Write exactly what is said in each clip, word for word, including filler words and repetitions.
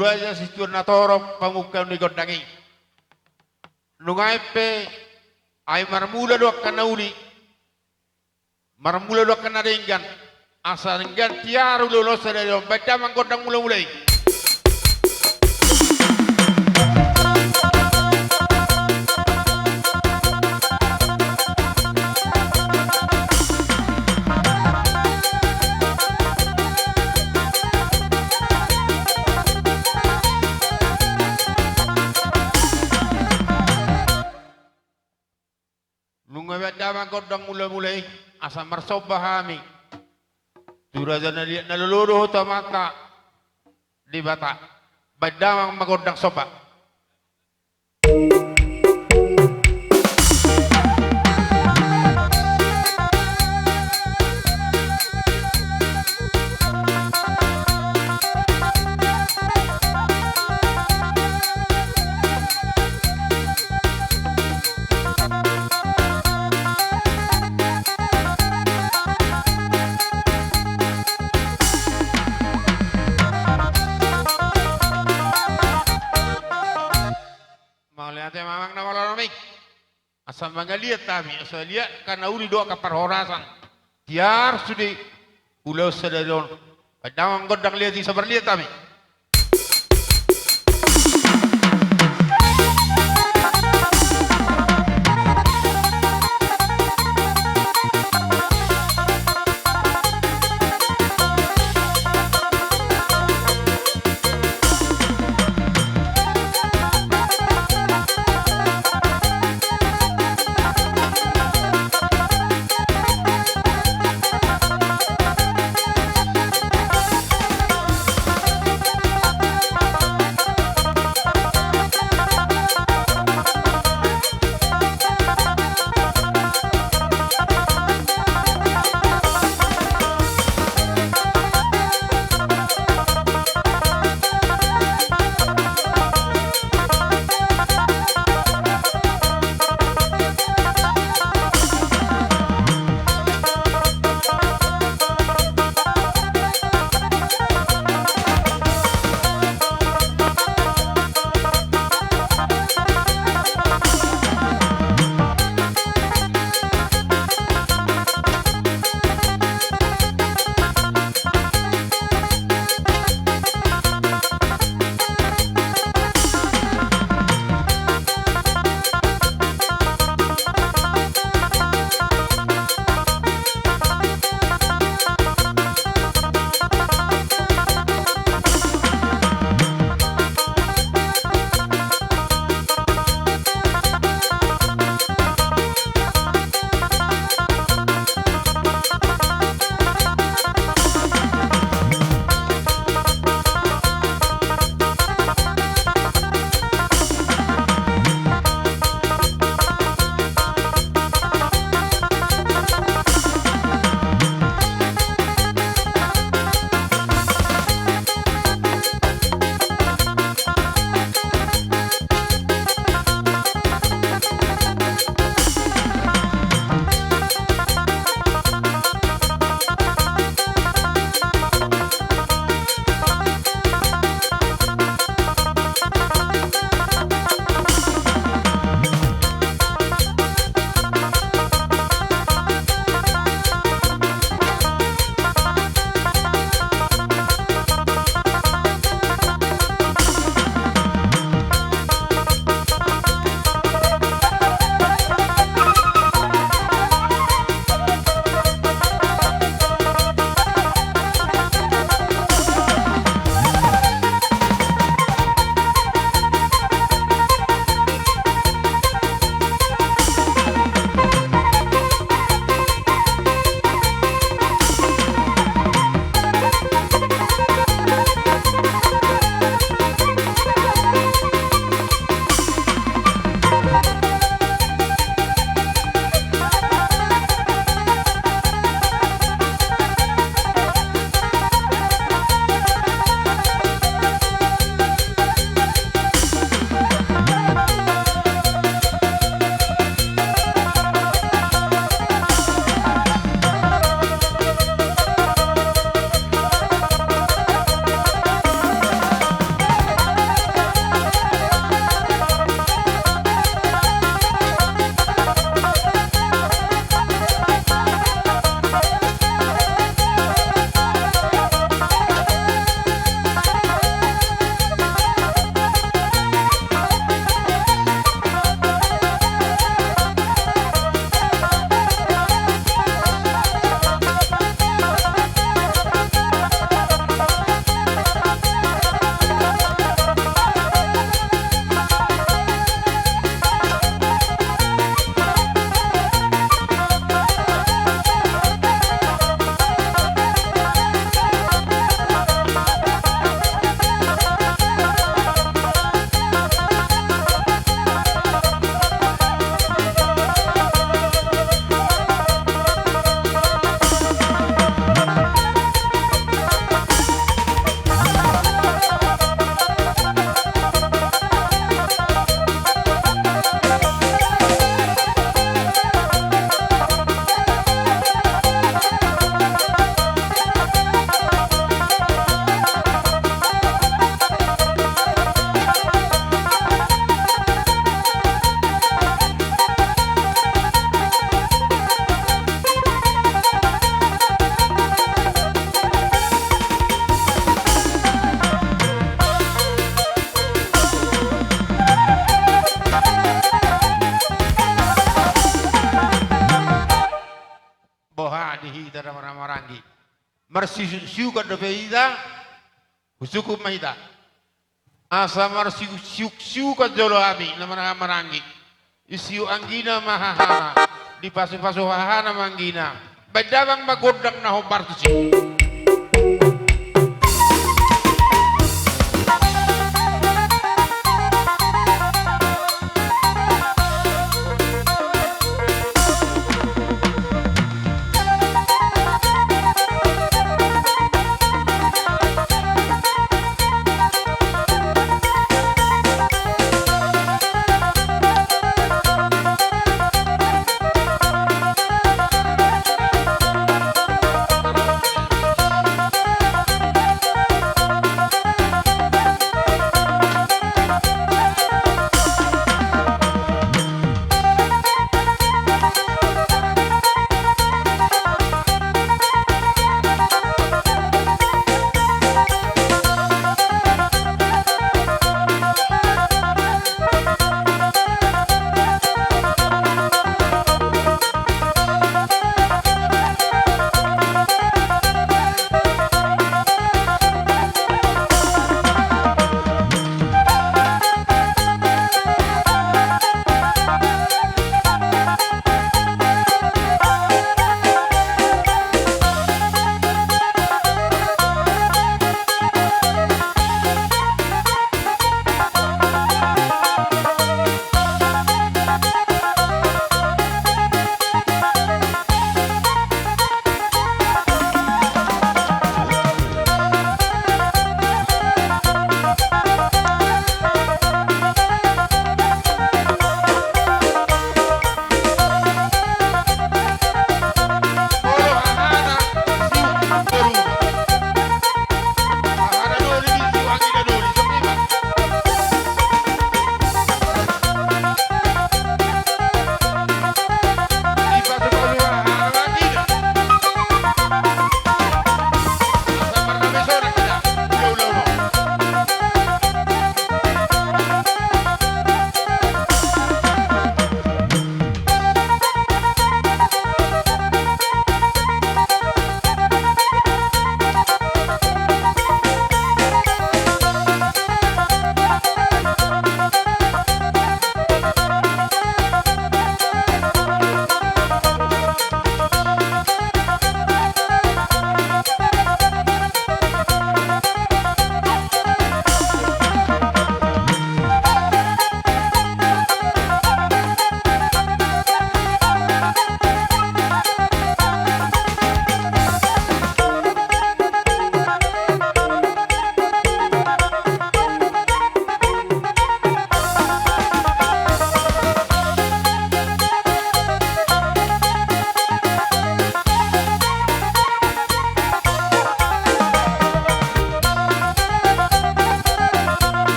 Raja Situan Natorop, pamungka ni gondang i. Nunga i pe, ai marmula do angka na uli, marmula do angka na denggan. Asa denggan tiar ulaon sadari on, baen damang gondang mulamula i. Nunga baen damang gondang mulamula i, asa marsomba hami tu raja na liat na lolo dohot tu Amanta Debata. Baen damang ma gondang somba. Mauliate ma amang na malo nami. Asa mangaliat hami, asa liat angka na uli dohot angka parhorasan. Tiar sude ulaon sadari on. Baen damang gondang liat i, asa marliat hami. maranggi. Marsiuk-siukan dope hita, husukkun ma hita. Asa marsiuk-siukan jolo hami na marhaha maranggi. Disiuk anggina ma hahana, dipasu-pasu hahana ma anggina. Baen damang ma gondang na hombar tusi.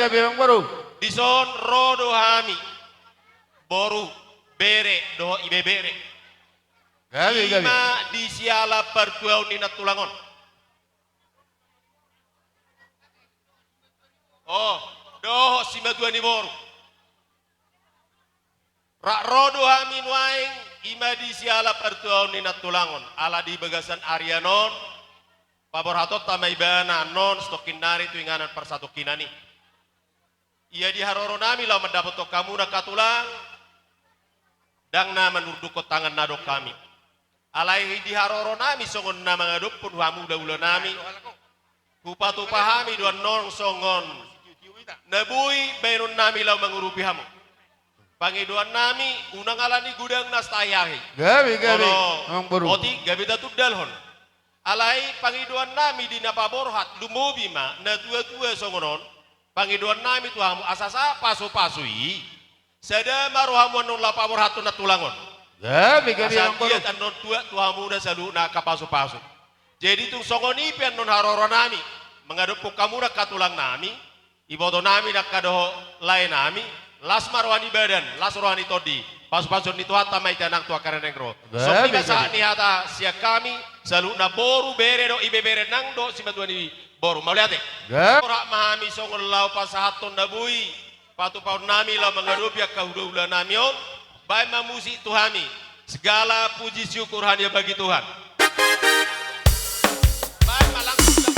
Gabe, amang boru. Dison ro do hami, boru, bere dohot ibebere. Gabe, gabe. Ima di siala partuaon ni nantulang on. O, dohot simatua ni boru. Rap ro do hami nuaeng, ima di siala partuaon ni nantulang on, ala di bagasan arian on, paborhatonta ma ibana annon satongkin nari tu inganan parsatongkinan i. Ia di haroronami laho mandapothon hamuna angka tulang, ndang na manurdukhon tangan na adong hami. Alai di haroronami songon na mangadophon hamu daulahami, hupatupa hami do annon songon na boi baenonnami laho mangurupi hamu. Pangidoannami, unang ala ni godang na satahi-ahi. Gabe, gabe. Olo, amang boru. Otik, gabe tatundalhon. Alai pangidoannami di na paborhat, lumobi ma natuatua songon on. Pangidoannami tu hamu asa sahat pasupasu i, sada ma rohamu annon laho paborhathon nantulang on. Gabe, gabe, asa anggiat annon tuat tu hamuna saluhutna angka pasupasu. Jadi tung songon i pe annon haroronami mangadophon hamuna angka tulangnami, ibotonami nangkin dohot laenami, las ma roha ni badan, las roha ni tondi, pasupasuon ni Tuhanta ma i nang tu angka na naeng ro. Gabe, gabe. Songon i ma sahat ni hata sian hami, saluhutna boru, bere dohot ibebere nang dohot simatua ni boru. Mauliate. Gabe. Rap ma hami songon laho pasahathon na boi patupaonnami laho mangadopi angka hulahula nami on, baen ma musik tu hami. Segala puji syukur hanya bagi Tuhan. Baen ma langsung.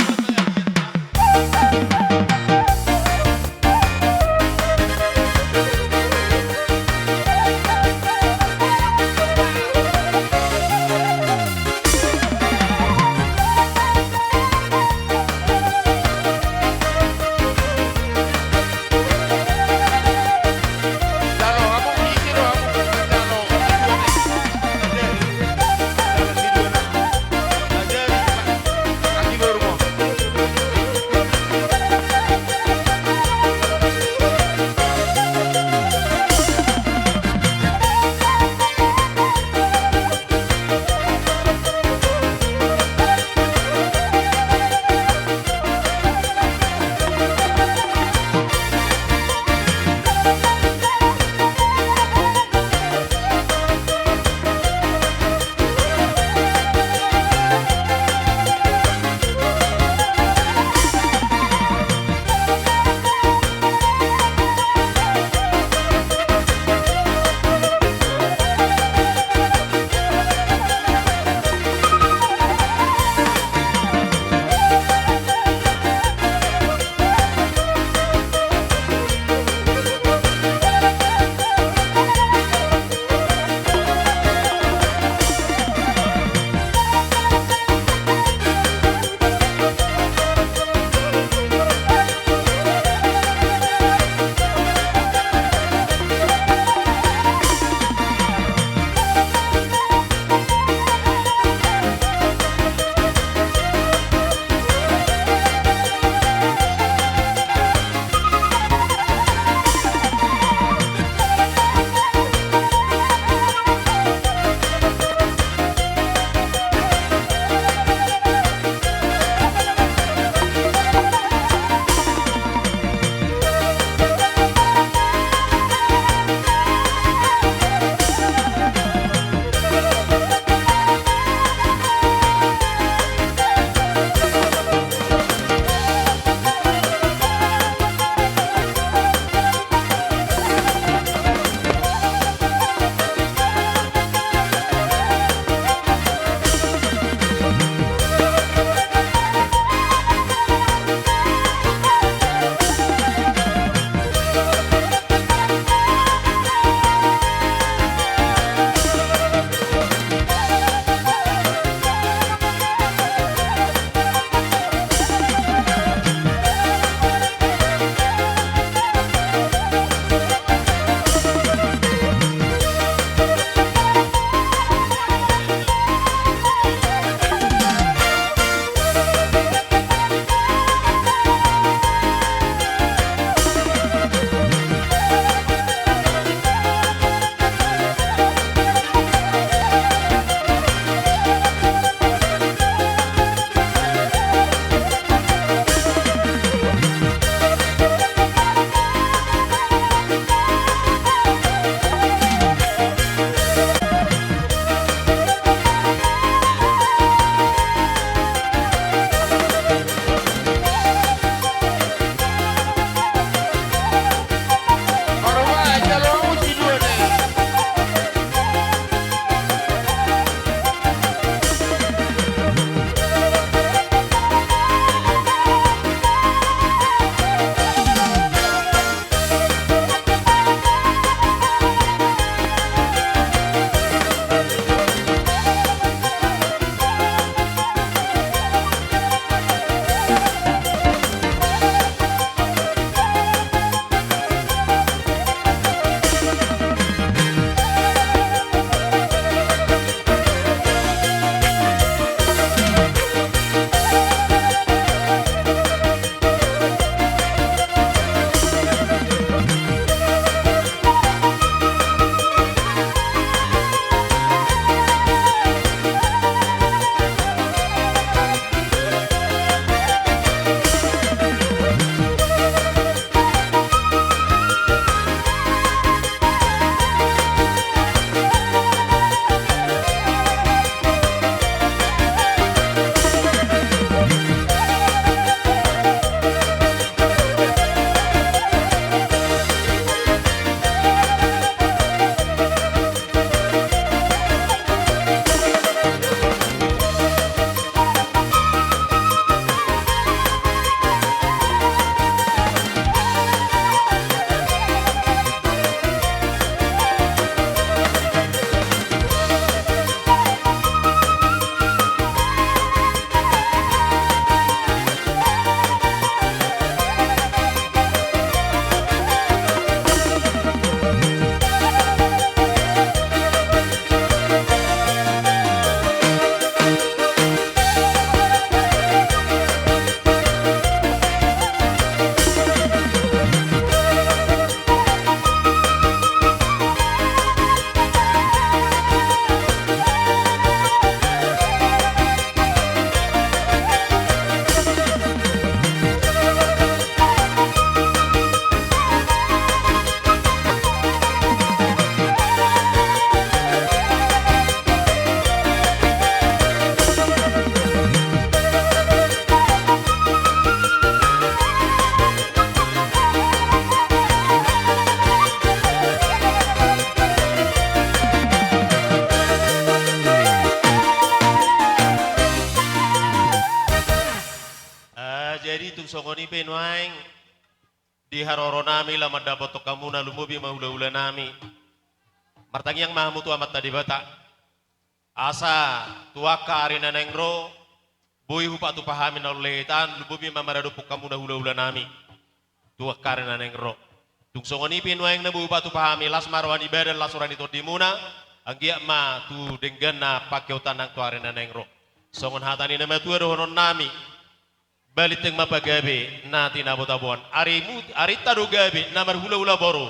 Jadi tung songon i pe nuaeng di haroronami laho mandapothon hamuna, lumobi ma hulahulanami. Martangiang ma hamu tu Amanta Debata. Asa tu angka ari na naeng ro, boi hupatupa hami na uli i, lumobi ma maradophon hamuna hulahulanami tu angka ari na naeng ro. Tung songon i pe nuaeng na boi hupatupa hami, las ma roha ni badan, las roha ni tondimuna, anggiat ma tu denggan na pangkeonta nang tu ari na naeng ro. Songon hata ni na matua dohononnami: Balintang ma pagabe na tinabotaboan. Arimu, arinta do gabe na marhulahula boru,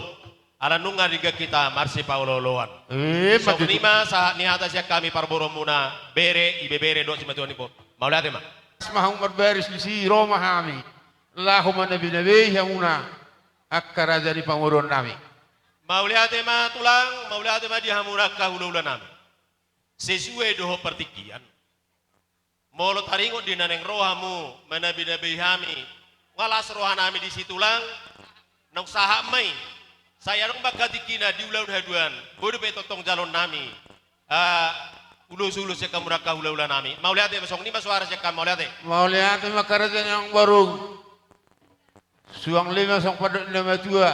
ala nunga denggan hita marsipaolooloan. Emma tutu. Songon i ma sahat ni hata sian hami parboruonmuna, bere, ibebere dohot simatuaon ni boru. Mauliate ma. Las ma hamu marbaris, disi ro ma hami laho manabinabei hamuna angka raja ni pamoruonnami. Mauliate ma tulang, mauliate ma di hamuna angka hulahulanami. Sesuai dohot partingkian. Molo taringot di na naeng ro hamu manabinabei hami, nga las rohanami disi tulang, naung sahat ma i. Sai adong ma angka tingkina di ulaon haduan, boi dope tongtong jalonnami, ah, ulos-ulos sian hamuna angka hulahulanami. Mauliate ma, songon i ma suara sian hami, mauliate. Mauliate ma angka raja ni amangboru. Suang leleng ma songon pandok ni na matua.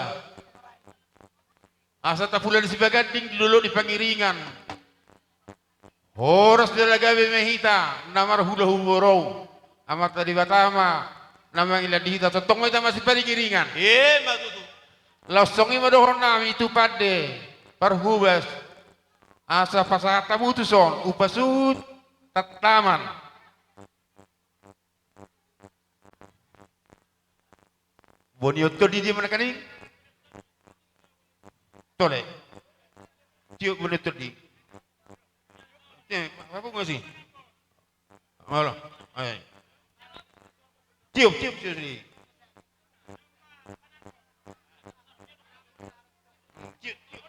Asa tapula ni Sibaganding di dolok ni Pangiringan. Horas jala gabe ma hita na marhulahula boru. Amanta Debata ma na mangilangi hita, tongtong ma hita masiparingiringan. Emma tutu. Laos songon i ma dohononnami tu pande parhobas. Asa pasahat hamu tuson upa suhut tantaman. Boni on tondi dia ma nangkaning? Tole. Tiop boni on tondi. Eh, apa gua sih? Halo. Ayo. Tiop, tiop, tiop sini. Tiop, tiop.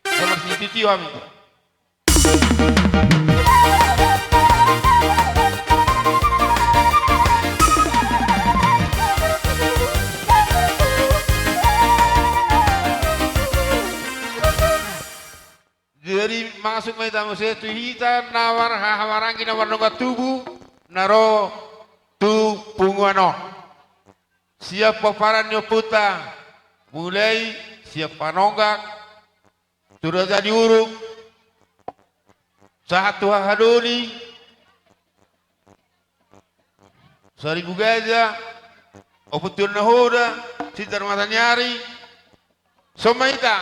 Sama si tiop, tiop, amin. Jadi masuk ma hita muse tu hita na marhahamaranggi na mardongan tubu na ro tu punguan on. Sian pomparan ni ompunta, mulai sian Panonggak, tu raja ni uruk, sahat tu hahadoli, Saribu Gajah, Ompu Tuan Nahoda, Sitar Mataniari, songon i ma hita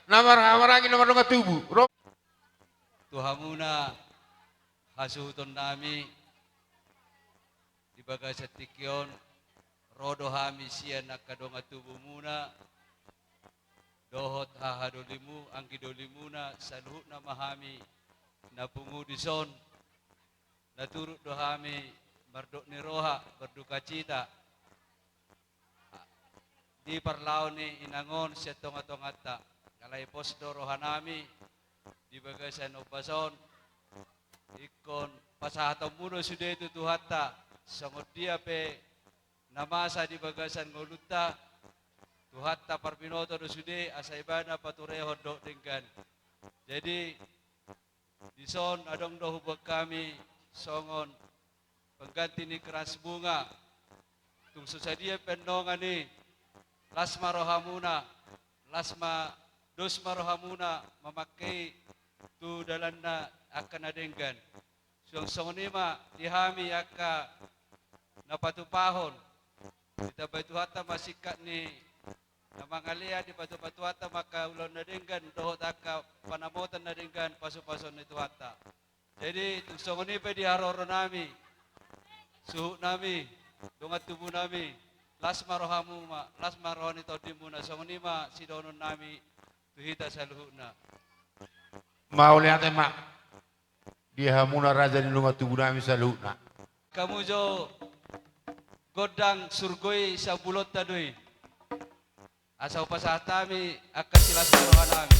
na marhahamaranggi na mardongan tubu. Ro- Tu hamuna hasuhutonnami, di bagasan tingki on, ro do hami sian angka dongan tubumuna, dohot hahadolimu, anggidolimuna, saluhutna ma hami na pungu dison, na turut do hami mardok ni roha, berdukacita di parlao ni inang on sian tongatonganta. Alai pos do rohanami di bagasan ombas on, ingkon pasahatonmu do sude tu Tuhanta, songon dia pe na masa di bagasan ngolunta, Tuhanta parbinoto do sude, asa Ibana paturehon dohot denggan. Jadi, dison adong do huboan hami songon pengganti ni keras bunga. Tung so sadia pe annon i, las ma rohamuna, las ma, dos ma rohamuna mamangke i tu dalanna angka na denggan. Suang songon i ma di hami angka na patupahon, ditambai Tuhanta ma singkat ni na mangalean, dipatupa Tuhanta ma angka ulaon na denggan dohot angka panamotan na denggan, pasupasuon ni Tuhanta. Jadi tung songon i pe di haroronami, suhutnami, dongan tubunami, las ma rohamu ma, las ma roha ni tondimuna, songon i ma sidohononnami tu hita saluhutna. Mauliate ma di hamuna raja ni dongan tubunami saluhutna. Hamu jo gondang surgo i, sabulonta do i. Asa hupasahat hami angka silas ni rohanami.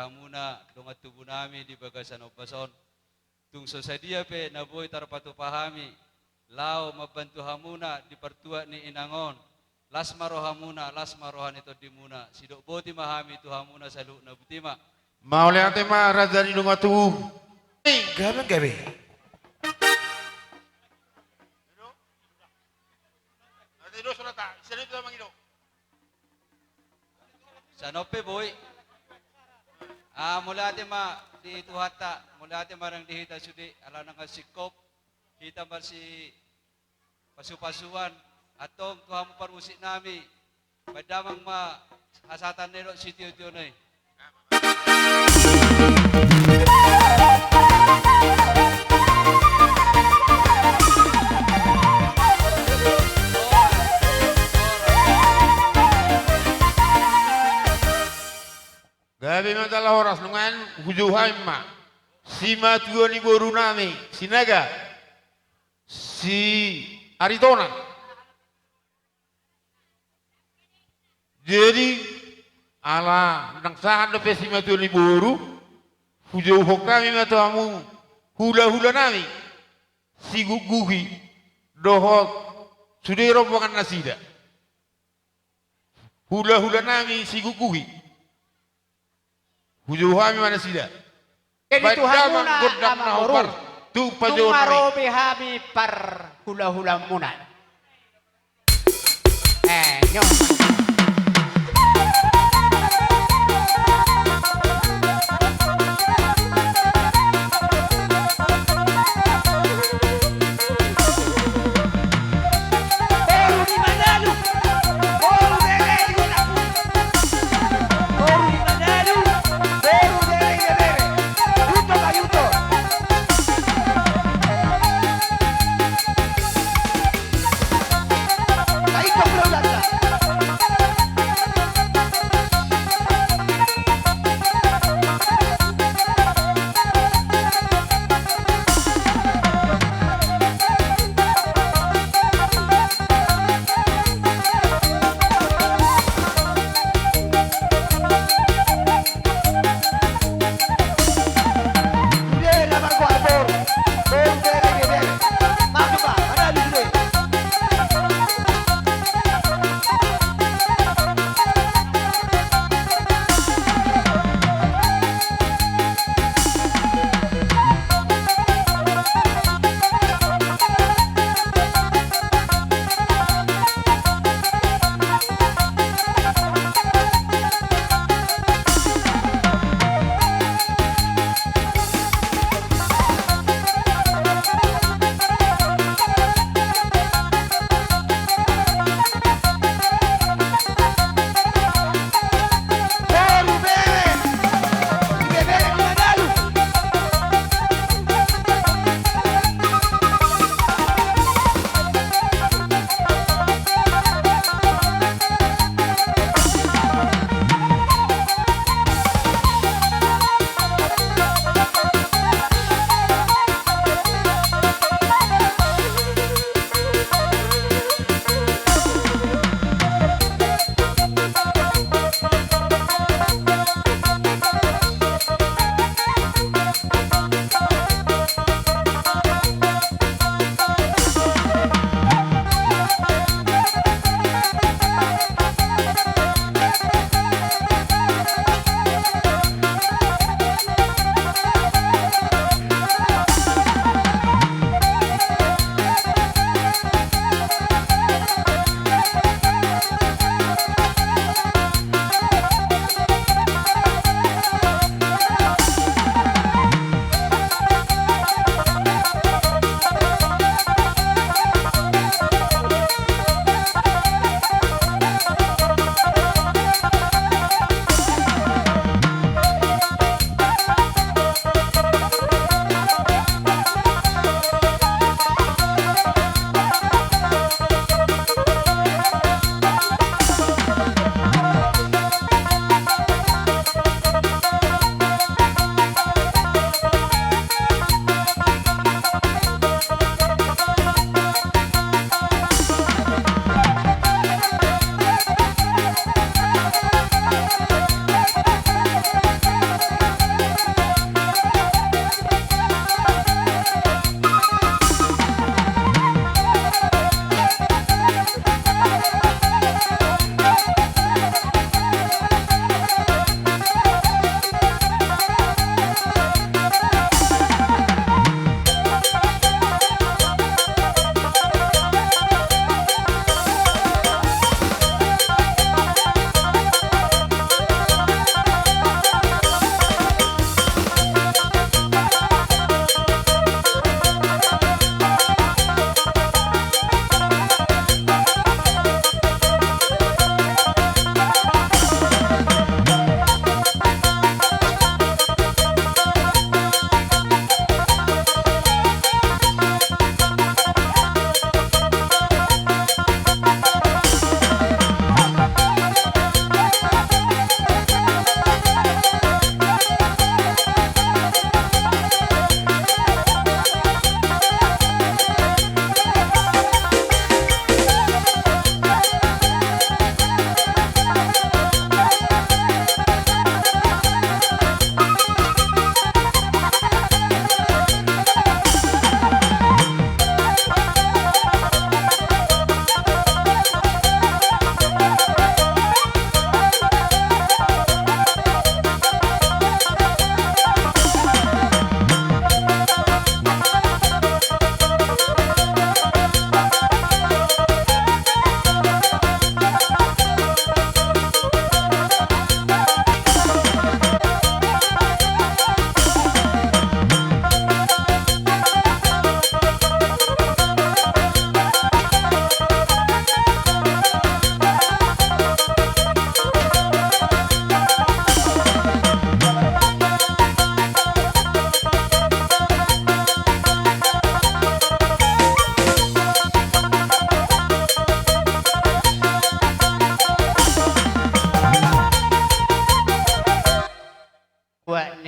hamuna dongan tubu nami di bagasan ombas on. Tung so sadia pe na boi tarpatupa hami laho mambantu hamuna di partuat ni inang on, las ma rohamuna, las ma roha ni tondimuna. Sidok boti ma hami tu hamuna saluhutna, boti ma. Mauliate ma raja ni dongan tubu. Gabe, gabe. Sian on pe boi. Ah, mauliate ma di Tuhanta, mauliate ma nang di hita sude, ala nunga singkop hita marsipasupasuan. Antong tu hamu parmusik nami, baen damang ma hasahatan na i dohot sitio-tio na i. Gabe ma jala horas. Nunga hujou hami ma simatua ni boru nami Sinaga, si Aritonang. Jadi ala ndang sahat dope simatua ni boru, hujouhon hami ma tu hamu hulahula nami, si Guguhi dohot sude rombongan nasida. Hulahula nami si Guguhi. Hujou hami ma nasida. Jadi baen damang gondang na hombar tu pajohon nami. Tung marobi hami parhulahulamuna. Eh, nyo.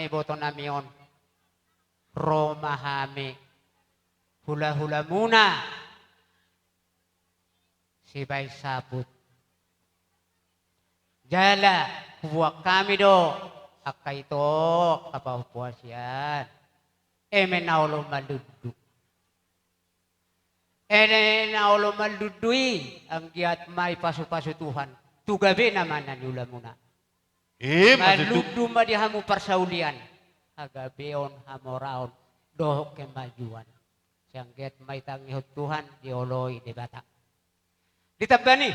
iboto nami on, ro ma hami hula-hulamuna sibaen saput. Jala huboan hami do angka ito, angka pahompu hasian, eme na olo malundu. Eme na olo malundu i, anggiat ma dipasu-pasu Tuhan tu gabena ma na niulamuna. Ima tutu. Malundu ma di hamu parsaulian, hagabeon, hamoraon dohot kemajuan. Sai anggiat ma ditangihon Tuhan, dioloi Debata. Ditamba ni,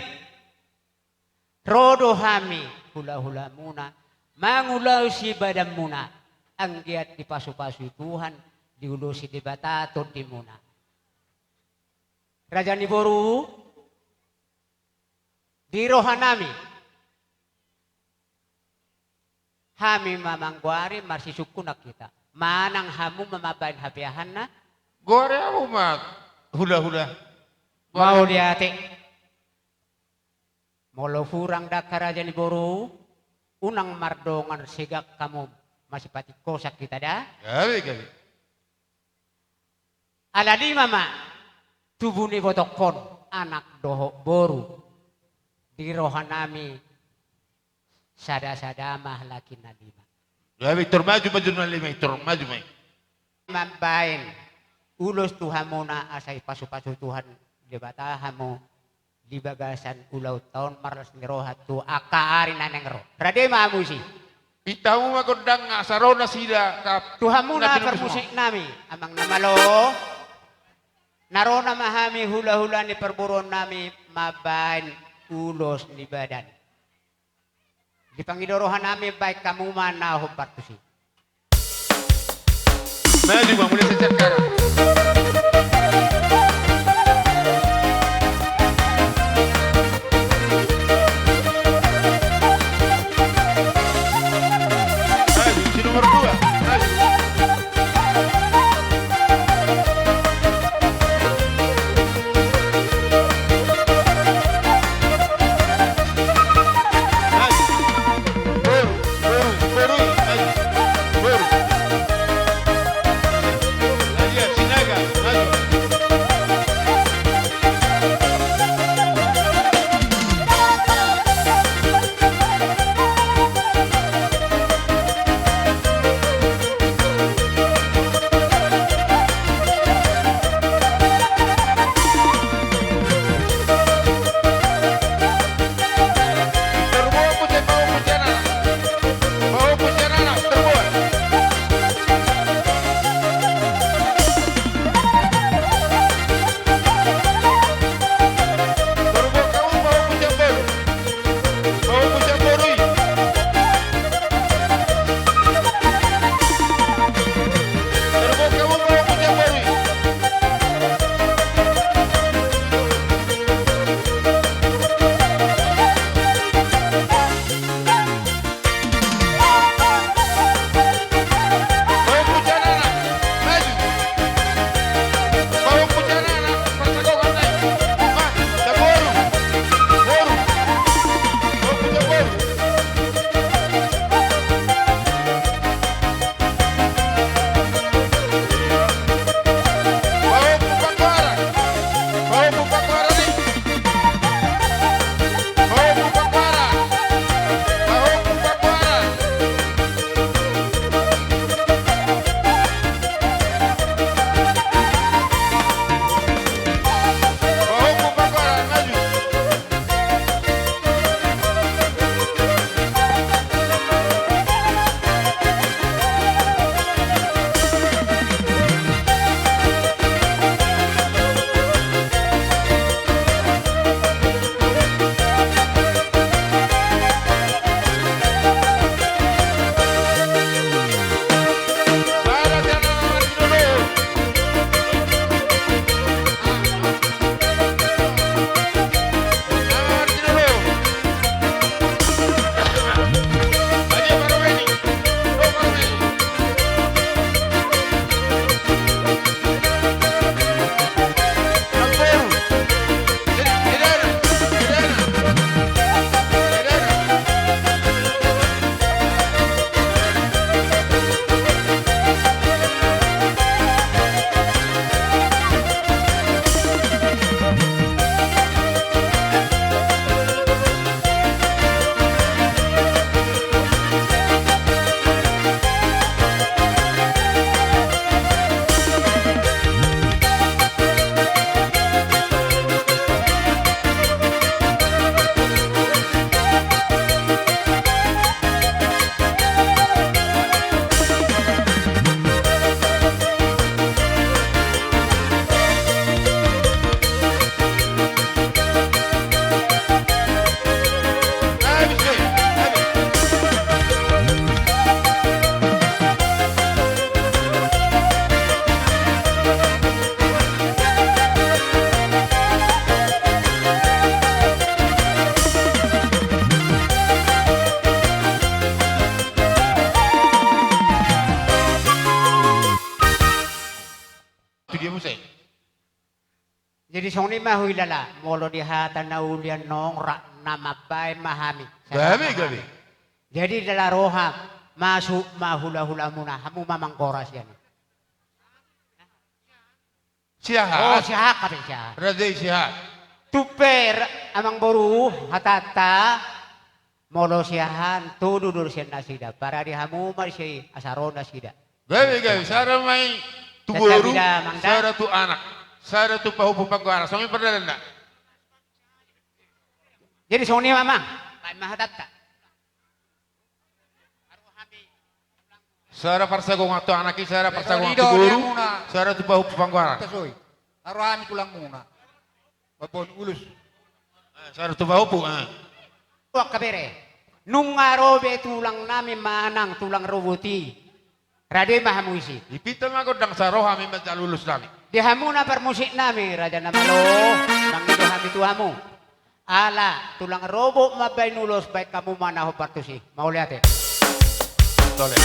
ro do hami hula-hulamuna mangulahon sibadanmuna, anggiat dipasu-pasu Tuhan, diulosi Debata tondimuna. Raja ni boru, di roha nami, hami ma manggoari marsisungkun nang hita. Manang hamu ma mambaen hapeahanna. Goari hamu ma hula-hula. Mauliate. Molo hurang da angka raja ni boru, unang mardongan segak hamu masipatingkosan hita da. Gabe, gabe. Ala lima ma tubu ni ibotongkon, anak dohot boru. Di roha nami sada-sada ma halak i na lima. Gabe, tor maju, maju na lima i, tor maju ma i. Mambaen ulos tu hamuna asa dipasu-pasu Tuhan Debata hamu di bagasan ulaonta on, marlas ni roha tu angka ari na naeng ro. Rade ma hamu disi. Pinta hamu ma gondang asa ro nasida. Tu hamuna parmusik nami, amang na malo. Na ro nama hami hula-hula ni parboruon nami mambaen ulos ni badan. Dipangido roha nami, baen hamu ma na hombar tusi. Maju ma, mulai sejak sekarang. Maju, si nomor dua. Maju. Boru, boru, boru, ai. Boru. Ai, ia, Sinaga. Jadi songon i ma huhilala, molo di hata na uli annon rap na mambaen ma hami. Gabe, gabe. Jadi jala roham, masuk ma hulahulamuna, hamu ma manggora sian i. Siahaan. Oh, siahaan, kape siahaan. Raja i siahaan. Tumpe, amangboru, hatanta, molo siahaan, tudu do sian nasida. Parade hamu ma disi asa ro nasida. Gabe, gabe, sada ma i tu boru, sada tu anak, sada tu pahompu panggoaran. Songon i pardalanna. Jadi songon i ma, Amang. Baen ma hatanta. Sada parsagongan tu anak i, sada parsagongan tu boru, sada tu pahompu panggoaran. Aro hami tulangmuna. Babon Ulos. Eh, sada tu pahompu, eh. Angka bere. Nunga ro be tulang nami manang tulang robot i. Rade ma hamu disi. Ipinta ma gondang, asa ro hami manjalo ulos nami. Di hamu na parmusik nami, raja na malo, mangido hami tu hamu. Ala tulang robot mambaen ulos, baen hamu ma na hombar tusi. Mauliate. Tole.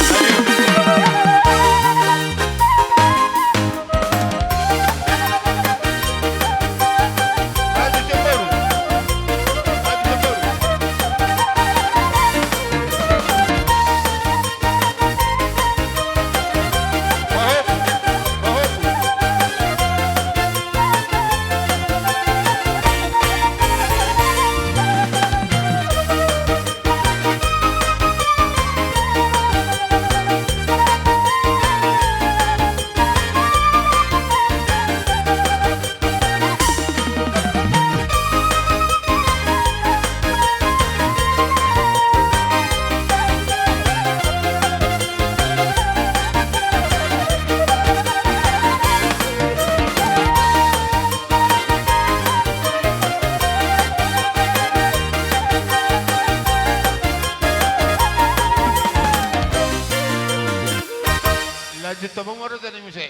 Lanjut hamu ma raja ni muse.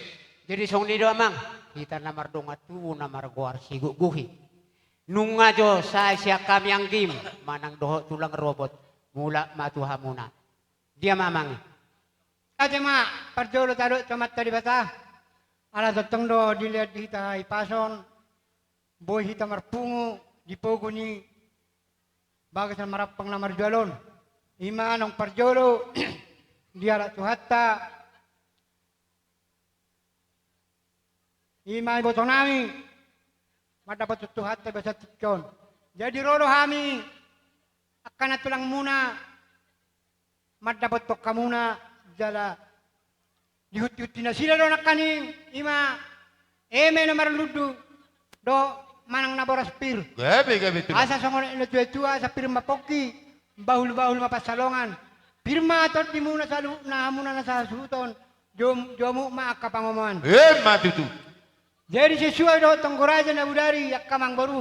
Jadi songon i do, Amang, hita na mardongan tubu na margoar Sigukguhi. Nunga jo sae sian hami anggim manang dohot tulang robot, mulak ma tu hamuna. Dia ma, Amang i. Ate ma, parjolo tadok tu Amanta Debata. Ala tongtong do dilehon di hita hahipason, boi hita marpungu di pogu ni bagas na marampang na marjual on. I ma naung parjolo dialap Tuhanta. I ma iboto nami mandapothon Tuhanta di bagasan tingki on. Jadi ro do hami angka na tulangmuna mandapothon hamuna jala dihunti-hunti nasida do nangkaning, i ma eme na marlundu do manang na boras pir. Gabe, gabe tulang. Asa songon natuatua, asa pir ma pongki, bahulbahul ma pansalongan. Pir ma tondimuna saluhutna, hamuna na sahasuhuton, jom-, jomuk ma angka pangomoan. Emma tutu. Jadi sesuai dohot tonggo raja na bodari, angka amangboru.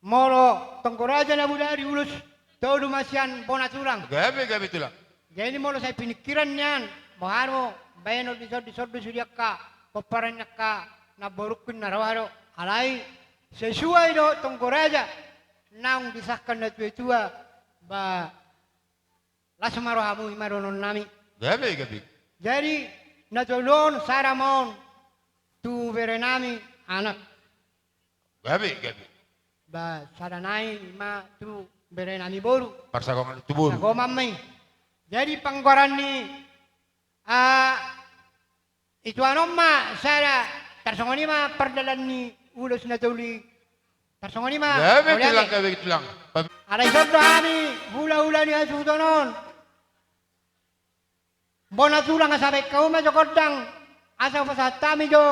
Molo tonggo raja na bodari ulos, tolu ma sian bona tulang. Gabe, gabe tulang. Jadi molo sai piningkiran nian, boha do baenon dison, dison do sude angka pomparan ni angka namborungku, na roha do. Alai sesuai dohot tonggo raja naung disahkan natuatua, ba las ma rohamu, i ma dohonon nami. Gabe, gabe. Jadi na tolu on, sada ma on tu bere nami anak. Gabe, gabe. Ba sada nai ma tu bere nami boru. Parsagongan tu boru. Sagoman ma i. Jadi panggoaran ni, ah, ituan on ma sada, tarsongon i ma pardalan ni ulos na tolu i. Tarsongon i ma. Gabe tulang, gabe tulang. Alai dison do hami hulahula ni hasuhuton on. Bona tulang, asa baen hamu ma jo gondang, asa hupasahat hami jo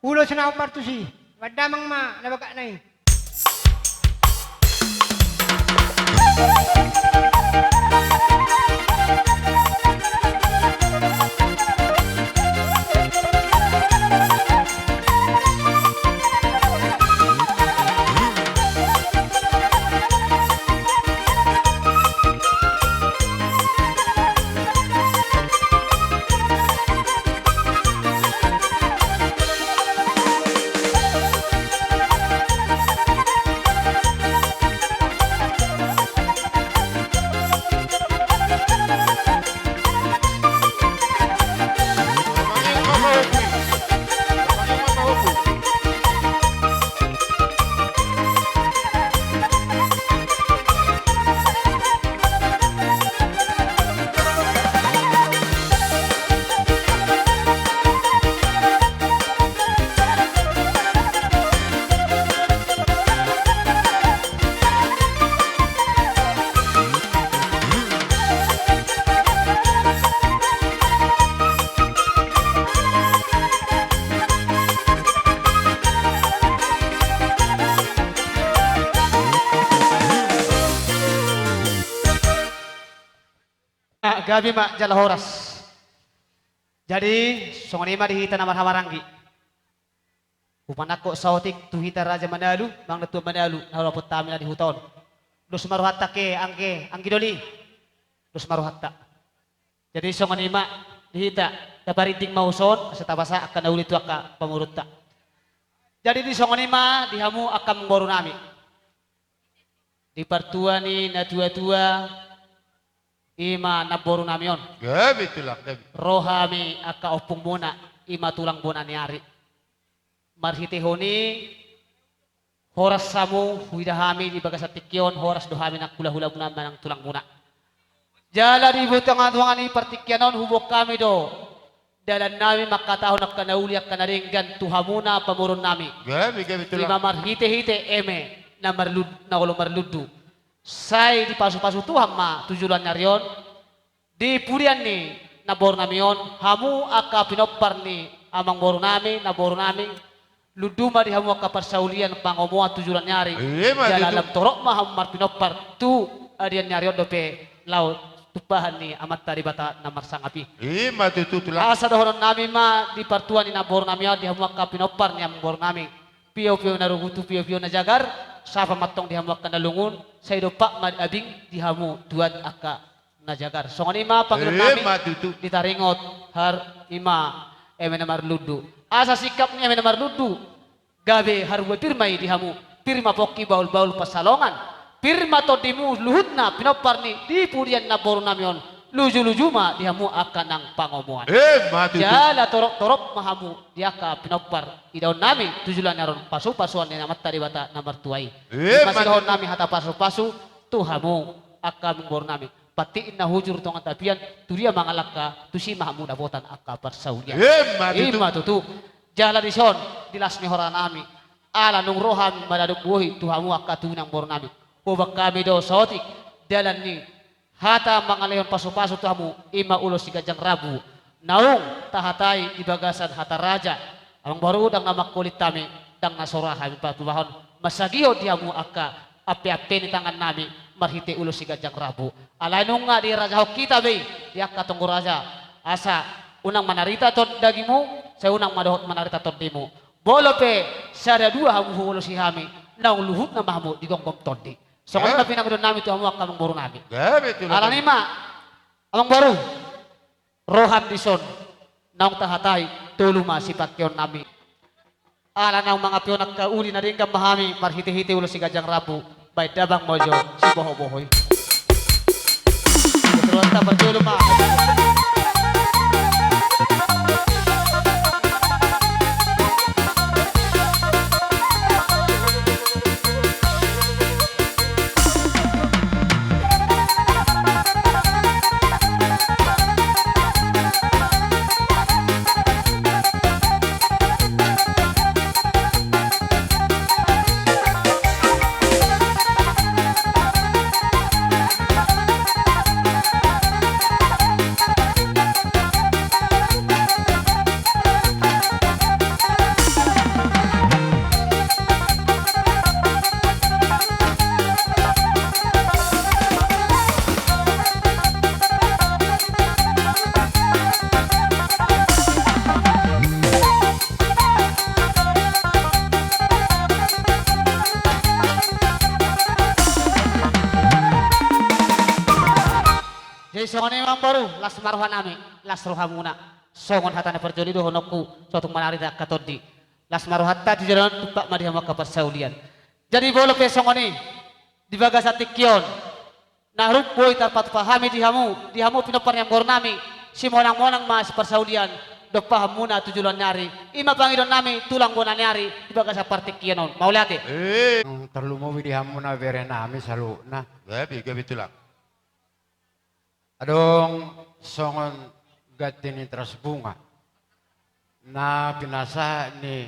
ulos na hombar tusi. Baen damang ma na bagak nai. Gabe ma jala horas. Jadi songon i ma di hita na marhahamaranggi. Hupanangkok saotik tu hita Raja Manalu, Amang Datua Manalu, na hudapot hami na di huta on. Dos ma rohanta, angke anggi doli. Dos ma rohanta. Jadi songon i ma di hita, taparinding ma uson asa tapasa angka na uli tu angka pamurunta. Jadi di songon i ma di hamu angka amangboru nami. Di partua ni natuatua, i ma namboru nami on. Gabe tulang, gabe. Ro hami angka ompungmuna, i ma tulang bona ni ari. Marhitehon i horas hamu huida hami di bagasan tingki on, horas do hami nang hulahulamuna manang tulangmuna. Jala di tongatonga ni partingkian on huboan hami do dalan nami mangkatahon angka na uli angka na denggan tu hamuna pamoruon nami. Gabe, gabe tulang. I ma marhitehite eme na marlud-, na olo marlundu. Sai dipasupasu Tuhan ma tu joloan ni ari on, di pudian ni namboru nami on, hamu angka pinompar ni amangboru nami, namboru nami, lundu ma di hamu angka parsaulian pangomoan tu joloan ni ari. I ma tutu. Jala lam torop ma hamu marpinompar tu adian ni ari on dope laho tumpahan ni Amanta Debata na marsangap i. I ma tutu tulang. Asa dohonon nami ma di partua ni namboru nami on di hamu angka pinompar ni amangboru nami. Piopio na rugu tu piopio na jagar, sapa ma antong di hamu angka na lungun, sai dompak ma abing di hamu tuat angka na jagar. Songon i ma pangidoan nami. I ma tutu. Di taringot har-, i ma eme na marlundu. Asa singkap ni eme na marlundu, gabe haruba pir ma i di hamu, pir ma pongki bahulbahul pansalongan, pir ma tondimu luhutna pinompar ni di pudian namboru nami on, lujuluju ma di hamu angka nang pangomoan. I ma tutu. Jala toroptorop ma hamu di angka pinompar idaon nami tu joloan ni ari on pasupasuon ni Amanta Debata na martua i. I ma tutu. I ma sidohonon nami hata pasupasu tu hamu angka amangboru nami. Pantik na hujur tongan tapian, tu dia mangalangka, tusi ma hamu dapotan angka parsaulian. I ma tutu. I ma tutu. Jala dison, di las ni hora nami, ala nunga ro hami manadok bohi tu hamu angka tulang boru nami. Huboan hami do saotik dalan ni hata mangalehon pasupasu tu hamu, i ma ulos si ganjang rambu. Naung tahatai di bagasan hata raja, amangboru, ndang na mangkolit hami, ndang na so ra hami patubahon mansagihon di hamu angka ampeampe ni tangan nami marhite ulos si ganjang rambu. Alai nunga dirajahon hita be i di angka tonggo raja, asa unang manarita ton-, dagingmu, sai unang ma dohot manarita tondimu. Molo pe sada dua hamu huulosi hami, naung luhutna ma hamu di gomgom tondi. Songon i ma pinangidoan nami tu hamu angka amangboru nami. Gabe tulang. Alani i ma, amangboru, roham dison, naung tahatai, tolu ma sipangkeon nami. Ala naung mangampe on angka uli na denggan ma hami marhitehite ulos si ganjang rambu, baen damang ma jo sibohoboho i. Rohanta parjolo ma. Jadi songon i ma amangboru, las ma roha nami, las rohamuna. Songon hata na parjolo i dohononku, so tung manarita angka tondi. Las ma rohanta tu joloan on, tumpak ma di hamu angka parsaulian. Jadi molo pe songon i, di bagasan tingki on, na rap boi tarpatupa hami di hamu, di hamu pinompar ni amangboru nami, simonangmonang ma siparsaulian, dompahanmuna tu joloan ni ari, i ma pangidoan nami, tulang bona ni ari, di bagasan partingkian on. Mauliate. Eh. Tarlumobi di hamuna bere nami saluhutna. Gabe, gabe tulang. Adong songon ganti ni teras bunga na pinasahat ni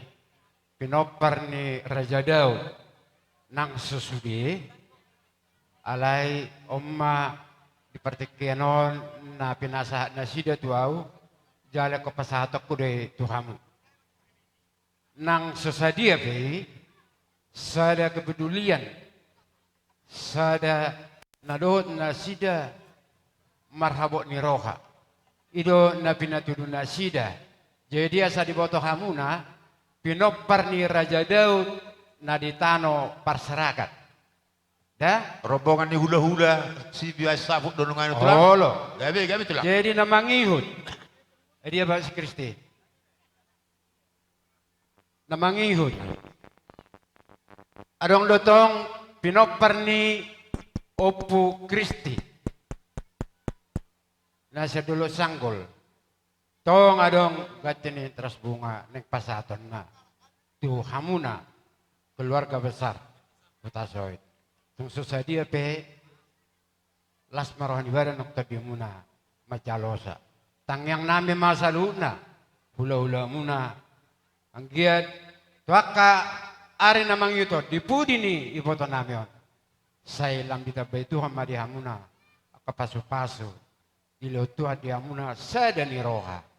pinompar ni Raja Daud nang so sude, alai on ma di partingkian on na pinasahat nasida tu ahu, jala ingkon pasahatonku do i tu hamu. Nang so sadia pe i, sada kepedulian, sada na dohot nasida marhabot ni roha. I do na pinatudu nasida. Jadi asa diboto hamuna, pinompar ni Raja Daud na di tano parserakan. Da? Rombongan ni hulahula, si biasa saput donongan itu lah. Olo. Gabe, gabe, Tulang. Jadi na mangihut. Eh, dia Bapak si Kristi. Na mangihut. Adong do tong pinompar ni Ompu Kristi na sian Dolok Sanggol. Tong adong ganti ni teras bunga naeng pasahatonna tu hamuna keluarga besar Hutasoit. Tung so sadia pe, las ma roha ni badan nang tondimuna manjalosa. Tangiangnami ma saluhutna, hulahulamuna. Anggiat tu angka ari na mangihut on, di pudi ni ibotonami on, sai lam ditambai Tuhan ma di hamuna angka pasupasu. Dilehon Tuhan di hamuna sada ni roha.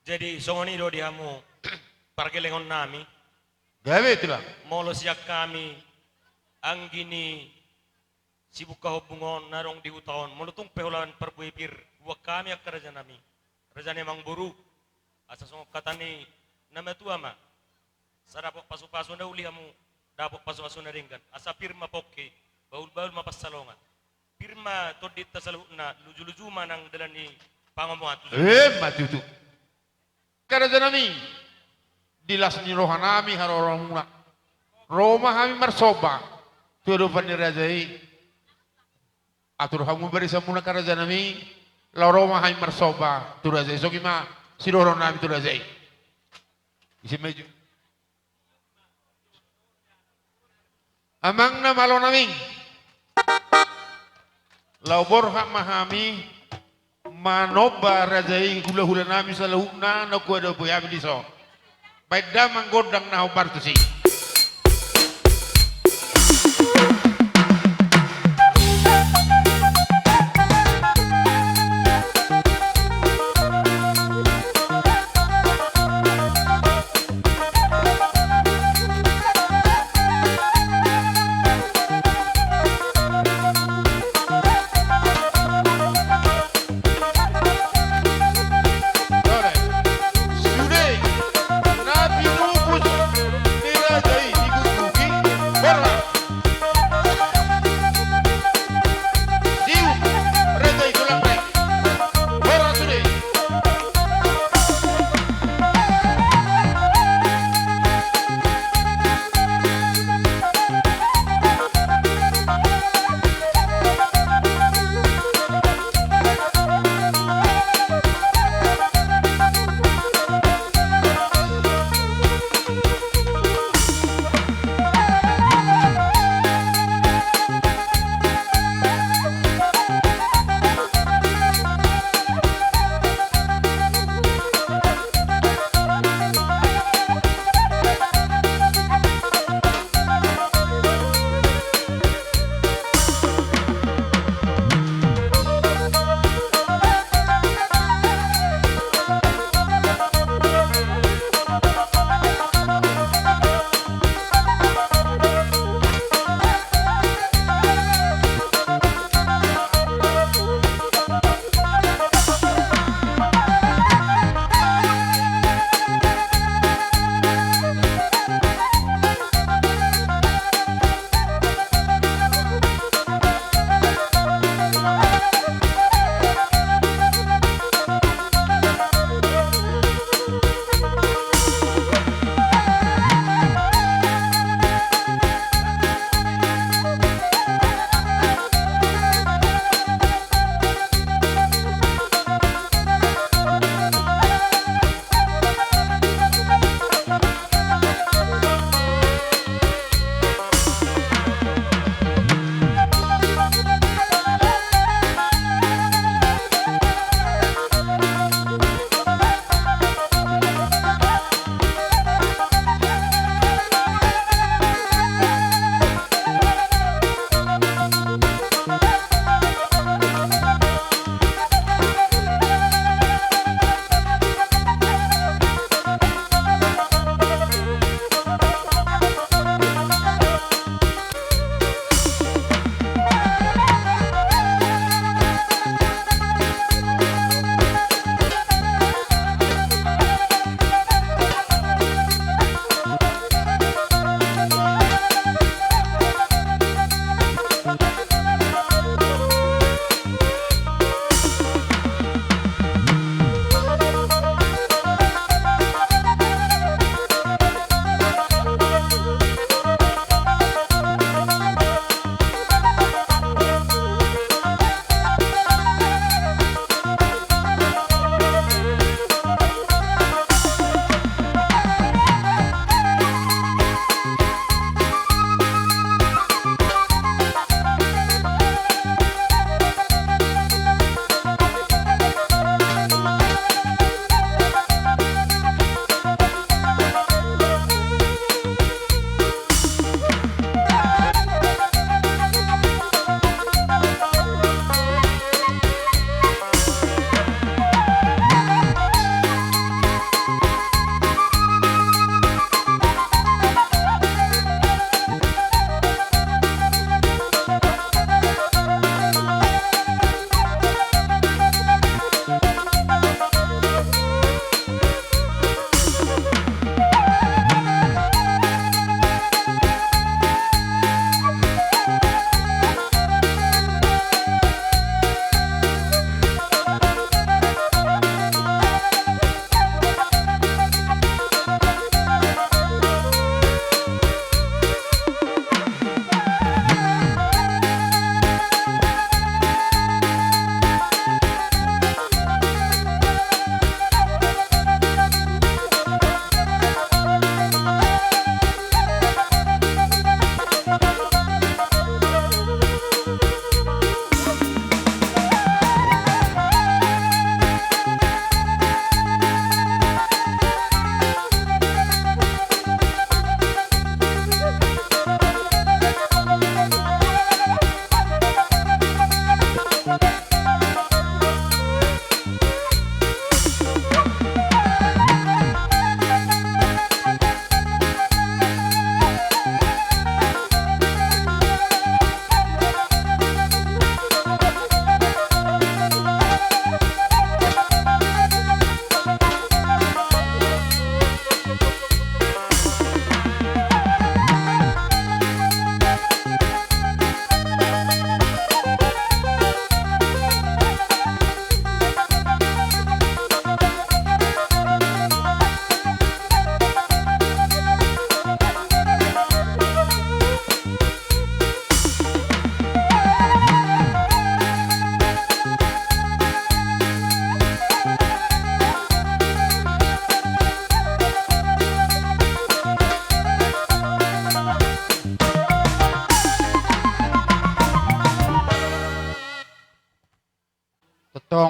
Jadi songon i do di hamu pargellengon nami. Gabe, Tulang. Molo sian hami anggi ni sibuka hombung on na adong di huta on, molo tung pe holan parbue pir, buat hami angka raja nami, raja ni amangboru, asa songon hata ni na matua ma, asa dapot pasupasu na uli hamu, dapot pasupasu na denggan, asa pir ma pongki, bahulbahul ma pansalongan. Pir ma tondinta saluhutna, lujuluju ma nang dalan ni pangomoan tu. Emma tutu. Angka raja nami, di las ni roha nami haroromuna, ro ma hami marsomba tu adopan ni raja i. Atur hamu barisanmuna angka raja nami, laho ro ma hami marsomba tu raja i. Songon i ma sidohonon nami tu raja i. Ise maju. Amang na malo nami, laho borhat ma hami manomba raja i, hulahula nami saluhutna na huadopi hami dison. Baen damang gondang na hombar tusi.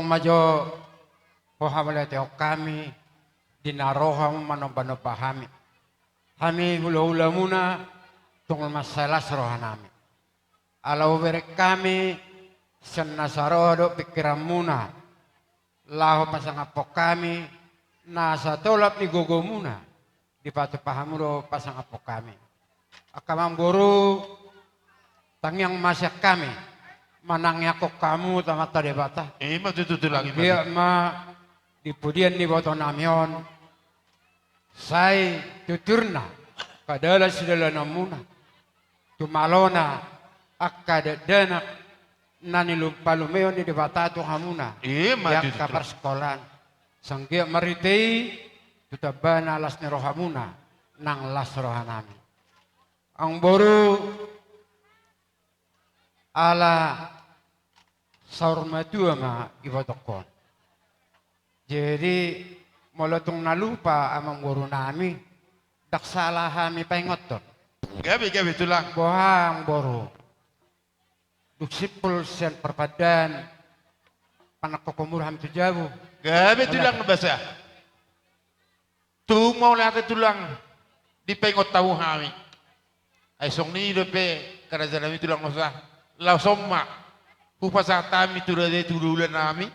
Ma jo ho hamauliatehon hami, di na ro hamu manombanomba hami. Hami hulahulamuna, tung mansai las rohanami. Ala hubereng hami sian nasa roha dohot pingkiranmuna, laho pasangaphon hami nasa tolap ni gogomuna, dipatupa hamu do pasangaphon hami. Angka amangboru, tangiang ma sian hami manangianghon hamu tu Amanta Debata. I ma tutu, Tulang, i ma tutu. Anggiat ma di pudian ni ibotonami on, sai tuturna angka dalan sidalananmuna, tu malona angka dakdanak na nipalumeon ni Debata tu hamuna. I ma tutu, Tulang. Di angka parsikkolaan. Sai anggiat marhite i tu tambana las ni rohamuna nang las rohanami. Amangboru, ala saur matua ma ibotongkon. Jadi, molo tung na lupa amangborunami, ndang sala hami paingothon. Gabe, gabe, Tulang. Boha, amangboru? Dung simpul sian parpandaan, panangkok umur hami tu jabu. Gabe, Tulang na basa. Tung mauliate, Tulang, dipaingot hamu hami. Ai songon i dope, rajanami, Tulang, na basa. Laos on ma hupasahat hami tu raja i tu hulahulanami.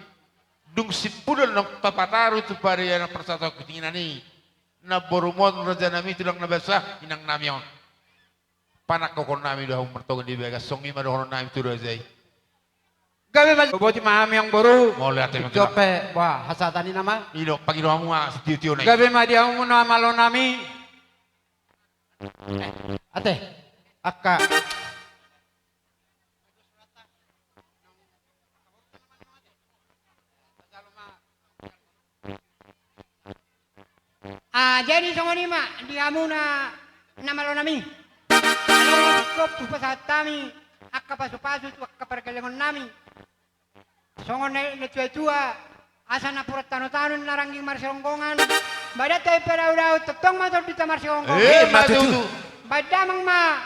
Dung simpul naung tapataru tu parianan parsatongkinan i, namborumon, rajanami, Tulang, na basa, inangnami on. Panangkokhonnami do hamu martonga di bagas, songon i ma dohononnami tu raja i. Gabe ma, botima hami, amangboru. Mauliate ma, Tulang. Tingki on pe, bah, hasahatan i nama. I do, pangido hamu ma sitiotio na i. Gabe ma di hamu na malonami. Eh, ate, angka. Ah, jadi songon i ma di hamu na malonami. Ala tung hupasahat hami angka pasupasu tu angka pargellengonnami. Songon na, natuatua, asa napuran tanotano na rangging marsironggongan, badanta i padaodao, tongtong ma tondinta marsironggongan. Eh, ma tutu. Baen damang ma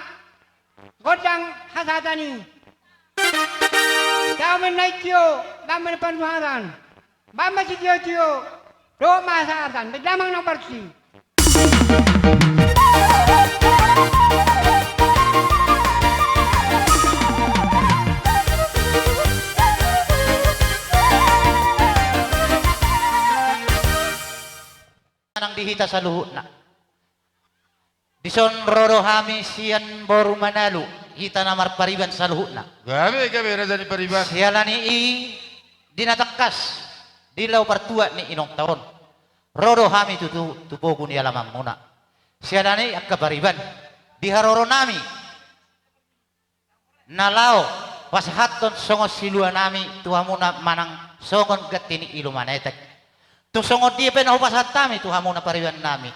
gondang hasahatan i. Tau ma na i tio, baen ma na panduhatan. Baen ma sitiotio, dohot ma hasahatan, baen damang na umbar tusi. Nang di hita saluhutna. Dison ro do hami sian boru Manalu, hita na marpariban saluhutna. Gabe, gabe, raja ni pariban. Siala ni i, di na tangkas, di laho partuat ni inongta on, ro do hami tutu tu pogu ni alamanmuna. Siala ni i, angka pariban, di haroronami na laho pasahathon songon siluanami tu hamuna manang songon ganti ni ilu manetek. Tung songon dia pe na hupasahat hami tu hamuna paribannami,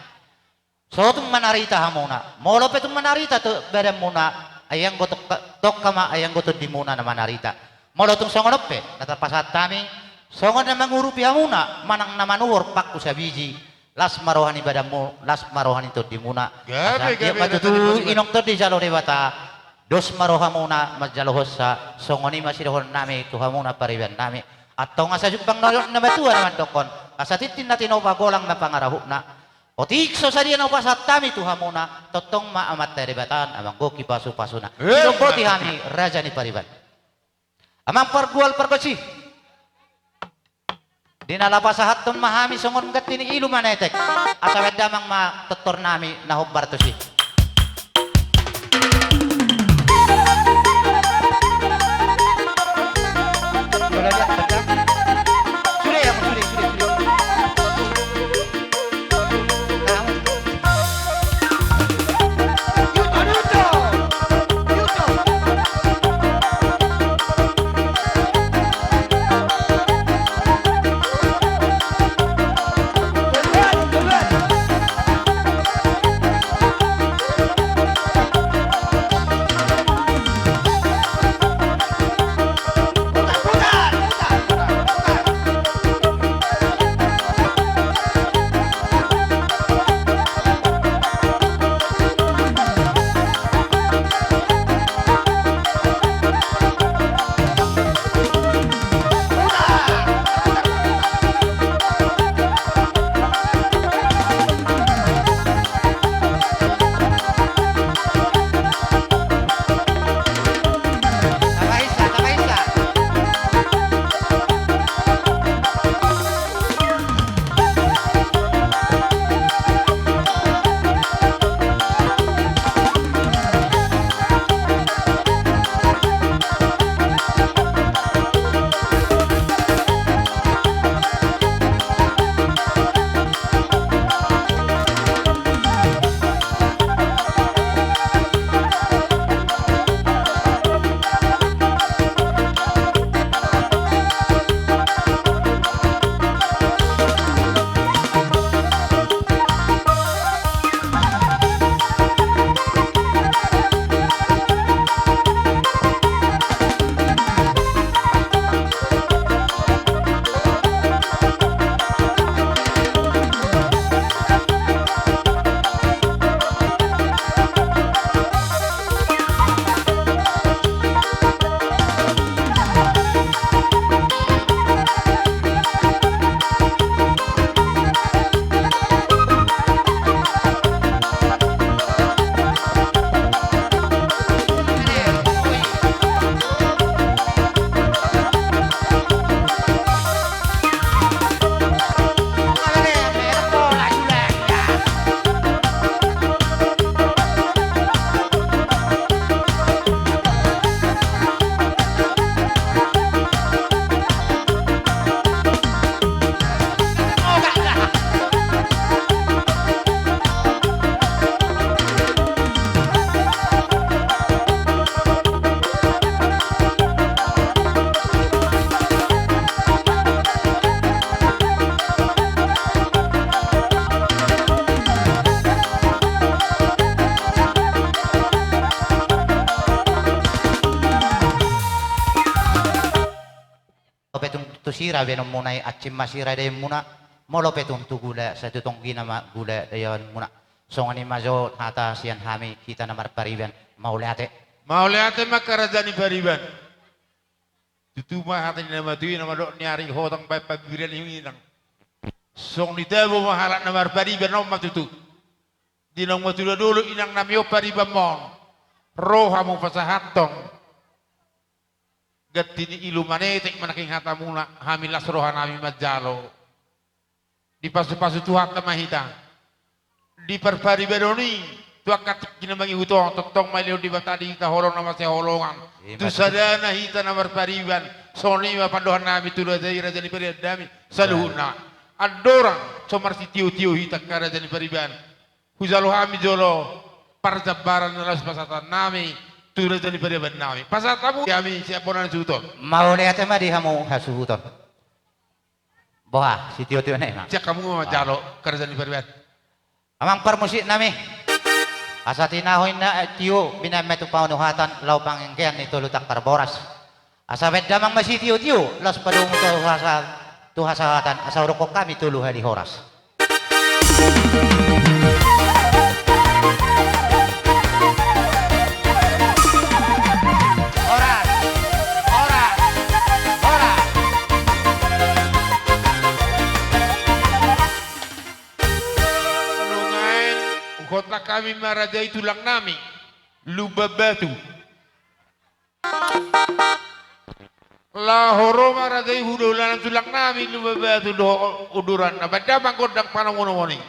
so tung manarita hamuna. Molo pe tung manarita tu badanmuna, ai anggo tongka, tongka ma ai anggo tondimuna na manarita. Molo tung songon on pe na tarpasahat hami, songon na mangurupi hamuna manang na manuhor pangku sabiji, las ma roha ni badanmu, las ma roha ni tondimuna. Gabe, gabe, gabe, gabe. Asa anggiat ma tutu inong tondi jalo Debata, dos ma rohamuna manjalohonsa. Songon i ma sidohononnami tu hamuna paribannami. Antong asa jumpang na matua na mandokkon, asa tintin na tinopa, golang na pangarahutna. Otik so sadia na hupasahat hami tu hamuna, tongtong ma Amanta Debata na manggohi pasupasuna. Eh, didomboti hami raja ni pariban. Amang pargual pargonsi. Di na laho pasahathon ma hami songon ganti ni ilu manetek. Asa baen damang ma tortornami na hombar tusi. Sira baenonmuna i, ansim ma sira dainmuna. Molo pe tung tu gula, sai tu tonggina ma gula dainonmuna. Songon i ma jo hata sian hami hita na marpariban. Mauliate. Mauliate ma angka raja ni pariban. Tutu ma hata ni na matua i na mandok, ni ari hotang baen pambirian i inang. Songon i tabo ma halak na marpariban on ma tutu. Di naung matula dolok inang nami on paribanmon, ro hamu pasahathon ganti ni ilu manetek manangkin hatamuna, hami las roha nami manjalo. Dipasupasu Tuhanta ma hita di parparibanon i tu angka tingki na mangihut on. Tongtong ma dilehon Debata di hita holong na masihaholongan. Ima tutu. Tu sadana hita na marpariban. Songon i ma pandohan nami tu raja i, raja ni pariban nami saluhutna. Andorang so marsitiotio hita angka raja ni pariban, hujalo hami jolo parjambaran na laos pasahaton nami tu raja ni pariban nami. Pasahat hamu hami sian bona ni suhut on. Mauliate ma di hamu hasuhuton. Boha, sitiotio nai ma. Sian hamu ma manjalo angka raja ni pariban. Amang parmusik nami. Asa tinahu inna tio, binaen ma tu panuhatan laho pangengkean ni tolu tangkar boras. Asa baen damang ma sitiotio, laos padomu tu hasa-, tu hasahatan, asa hudokkon hami tolu hali horas. Horas, horas, horas. Nuaeng, huhot hami ma raja i tulang nami, Lumban Batu. Laho ro ma raja i hulahula nami tulang nami Lumban Batu dohot unduranna, baen damang gondang panomunomuon i.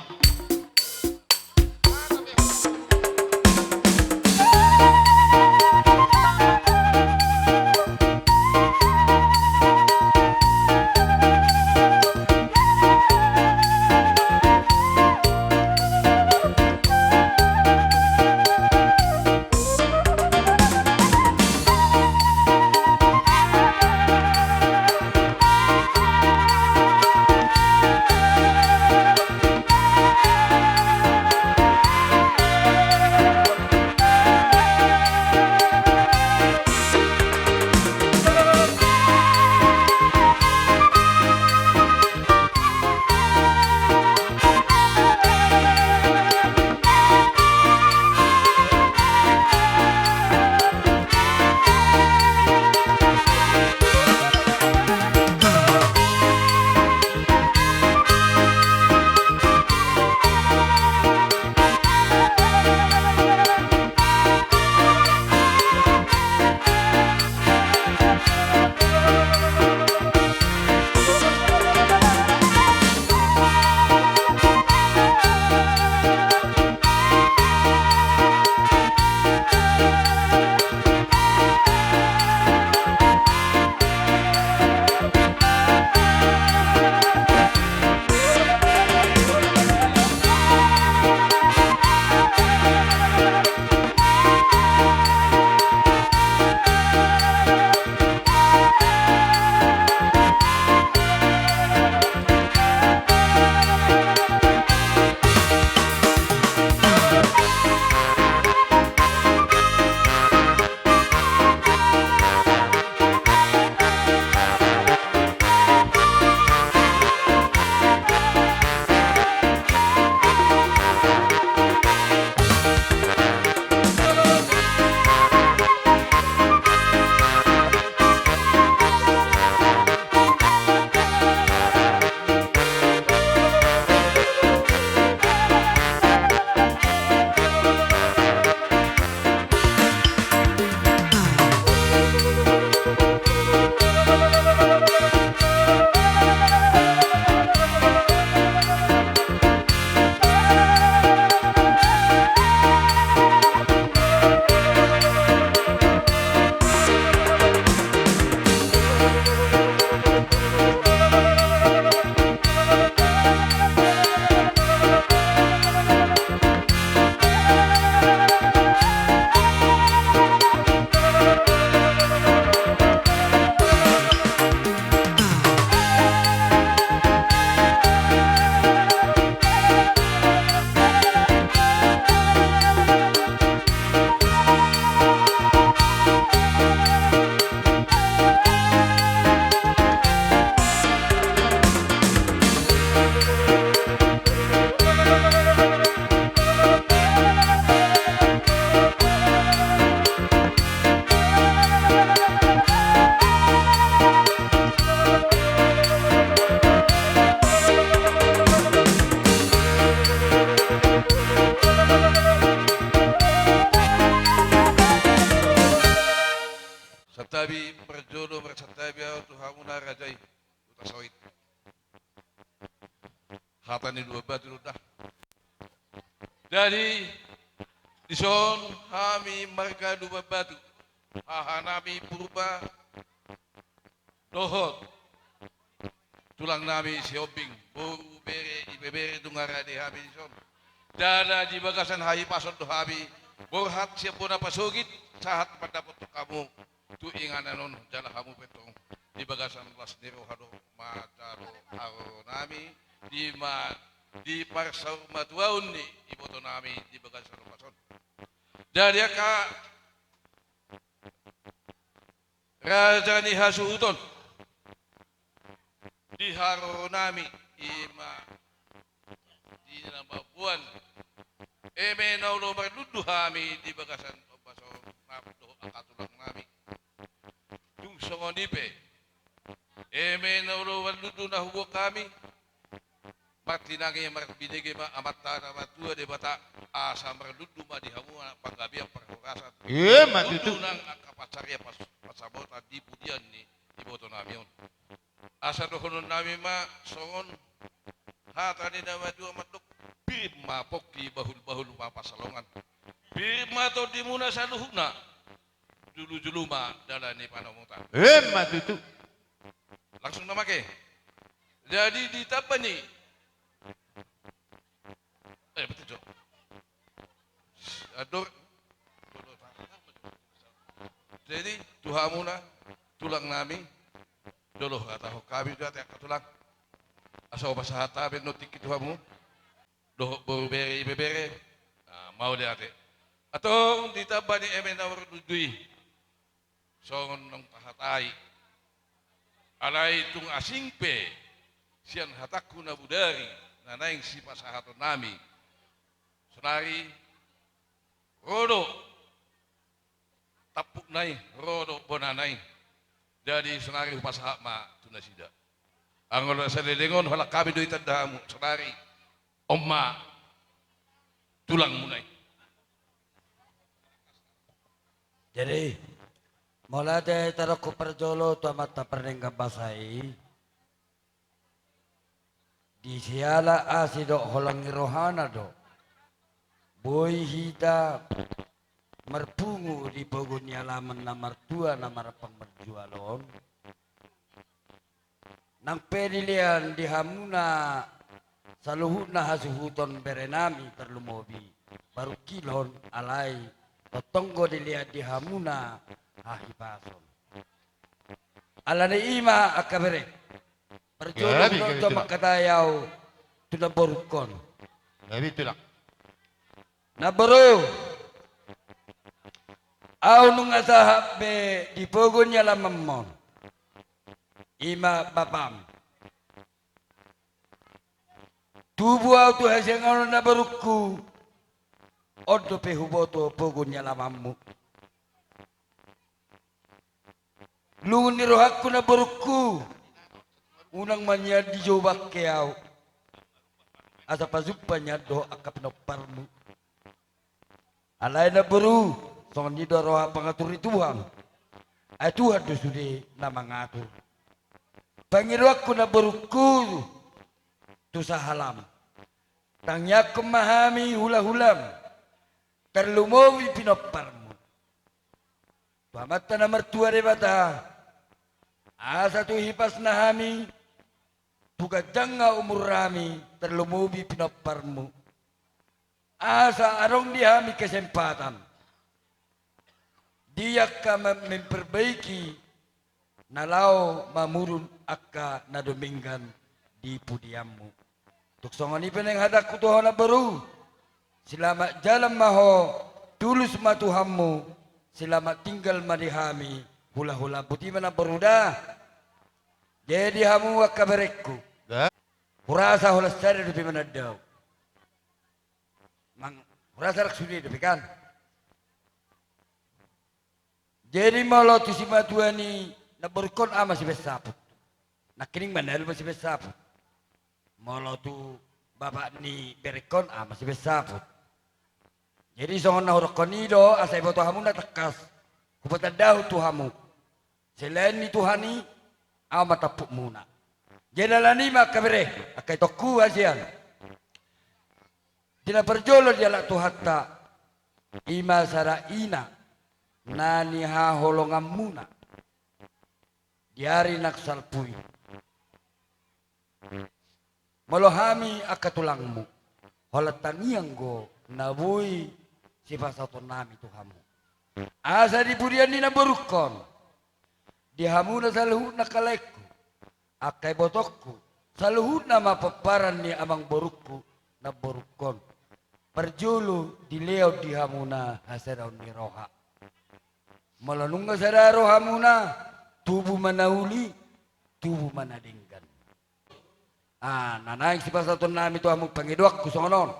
Hata ni Lumban Batu do da. Jadi, dison hami marga Lumban Batu, hahanami Purba dohot tulangnami Sihombing, boru, bere, ibebere, nunga rade hami dison. Jala di bagasan hahipason do hami borhat sian bona pasogit, sahat mandapothon hamu tu inganan on, jala hamu pe tong di bagasan las ni roha do manjalo haroronami, di ma-, di parsaurmatuaon ni ibotonami di bagasan ombas on. Jadi angka raja ni hasuhuton di haroronami, i ma di na mamboan eme na olo marlundu hami di bagasan ombas on, nang dohot angka tulangnami. Tung songon i pe, eme na olo marlundu na huboan hami, martinangi marbinege ma Amanta na martua Debata, asa marlundu ma di hamu panggabean parhorasan. Ima tutu. Marlundu nang angka pansarian pas-, pansamotan di pudian ni ibotonami on. Asa dohononnami ma songon hata ni na matua mandok: Pir ma pongki, bahul-bahul ma pansalongan. Pir ma tondimuna saluhutna, julu-julu ma dalan ni panamotan. Ima tutu. Langsung na make. Jadi ditamba ni, eh, betul, Jo. Ador. Jadi tu hamuna tulangnami, jolo hatahon hami do ate angka tulang, asa hupasahat hami nangkin tu hamu dohot boru, bere, ibebere. Ah, mauliate. Antong ditamba ni eme na marlundu i, songon naung tahatai, alai tung asing pe sian hatangku na bodari na naeng sipasahatonnami, sonari ro do tampukna i, ro do bonana i. Jadi sonari hupasahat ma tu nasida. Anggo na saleleng on, holan hami do ditanda hamu, sonari on ma tulangmuna i. Jadi, mauliate tadokkon parjolo tu Amanta Pardenggan Basa i. Di siala asi dohot holong ni rohana do boi hita marpungu di pogu ni alaman na martua na marampang marjual on. Nang pe dilehon di hamuna saluhutna hasuhuton berenami, tarlumobi barungkilhon, alai tongtong do dilehon di hamuna hahipason. Alani i ma angka bere, parjolo gabe, hudok gabe, jo tulang, mangkatai ahu tu namborungkon. Gabe, tulang. Namboru, ahu nunga sahat be di pogu ni alamanmon. I ma bapam. Tubu ahu tu hasiangan on, namborungku, on dope huboto pogu ni alamanmu. Lungun ni rohangku, namborungku, unang ma nian dijou bangke ahu, asa pajumpa nian dohot angka pinomparmu. Alai namboru, songon i do roha pangatur ni Tuhan. Ai Tuhan do sude na mangatur. Pangidoanku, namborungku, tu sahalam, tangiangkon ma hami hulahulam, tarlumobi pinomparmu, tu Amanta na martua Debata, asa tu hipasna hami, tu ganjangna umurnami, tarlumobi pinomparmu, asa adong di hami kesempatan di angka mem-, memperbaiki na laho mamurun angka na dumenggan di pudianmu. Tung songon i pe naeng hatangku tu ho, namboru, selamat jalan ma ho, tulus ma Tuhanmu, selamat tinggal ma di hami hulahulam. Boti ma, namboru, da. Jadi hamu angka berengku, da, hurasa holan sada dope mananda ahu. Mang, hurasa ndang sude dope, kan? Jadi molo tu simatua ni namborungkon, aha ma sibaen saput? Nangkining ma na elo ma sibaen saput. Molo tu bapak ni berengkon, aha ma sibaen saput? Jadi songon na hudokkon i do, asa diboto hamu na tangkas hupatandahon tu hamu. Selain ni Tuhan i, ahu ma tampukmuna. Jadi alani i ma angka bere, angka itongku hasian. Di na parjolo dialap Tuhanta, i ma sada ina na nihaholonganmuna di ari na salpu i. Molo hami angka tulangmu, holan tangiang do na boi sipasahatonnami tu hamu. Asa di pudian ni namborungkon, di hamuna saluhutna angka laengku, angka ibotongku, saluhutna ma pomparan ni amangborungku namborungkon. Parjolo dilehon di hamuna hasadaon ni roha. Molo nunga sada rohamuna, tubu ma na uli, tubu ma na denggan. Ah, na naeng sipasahatonnami tu hamu pangidoanku songon on.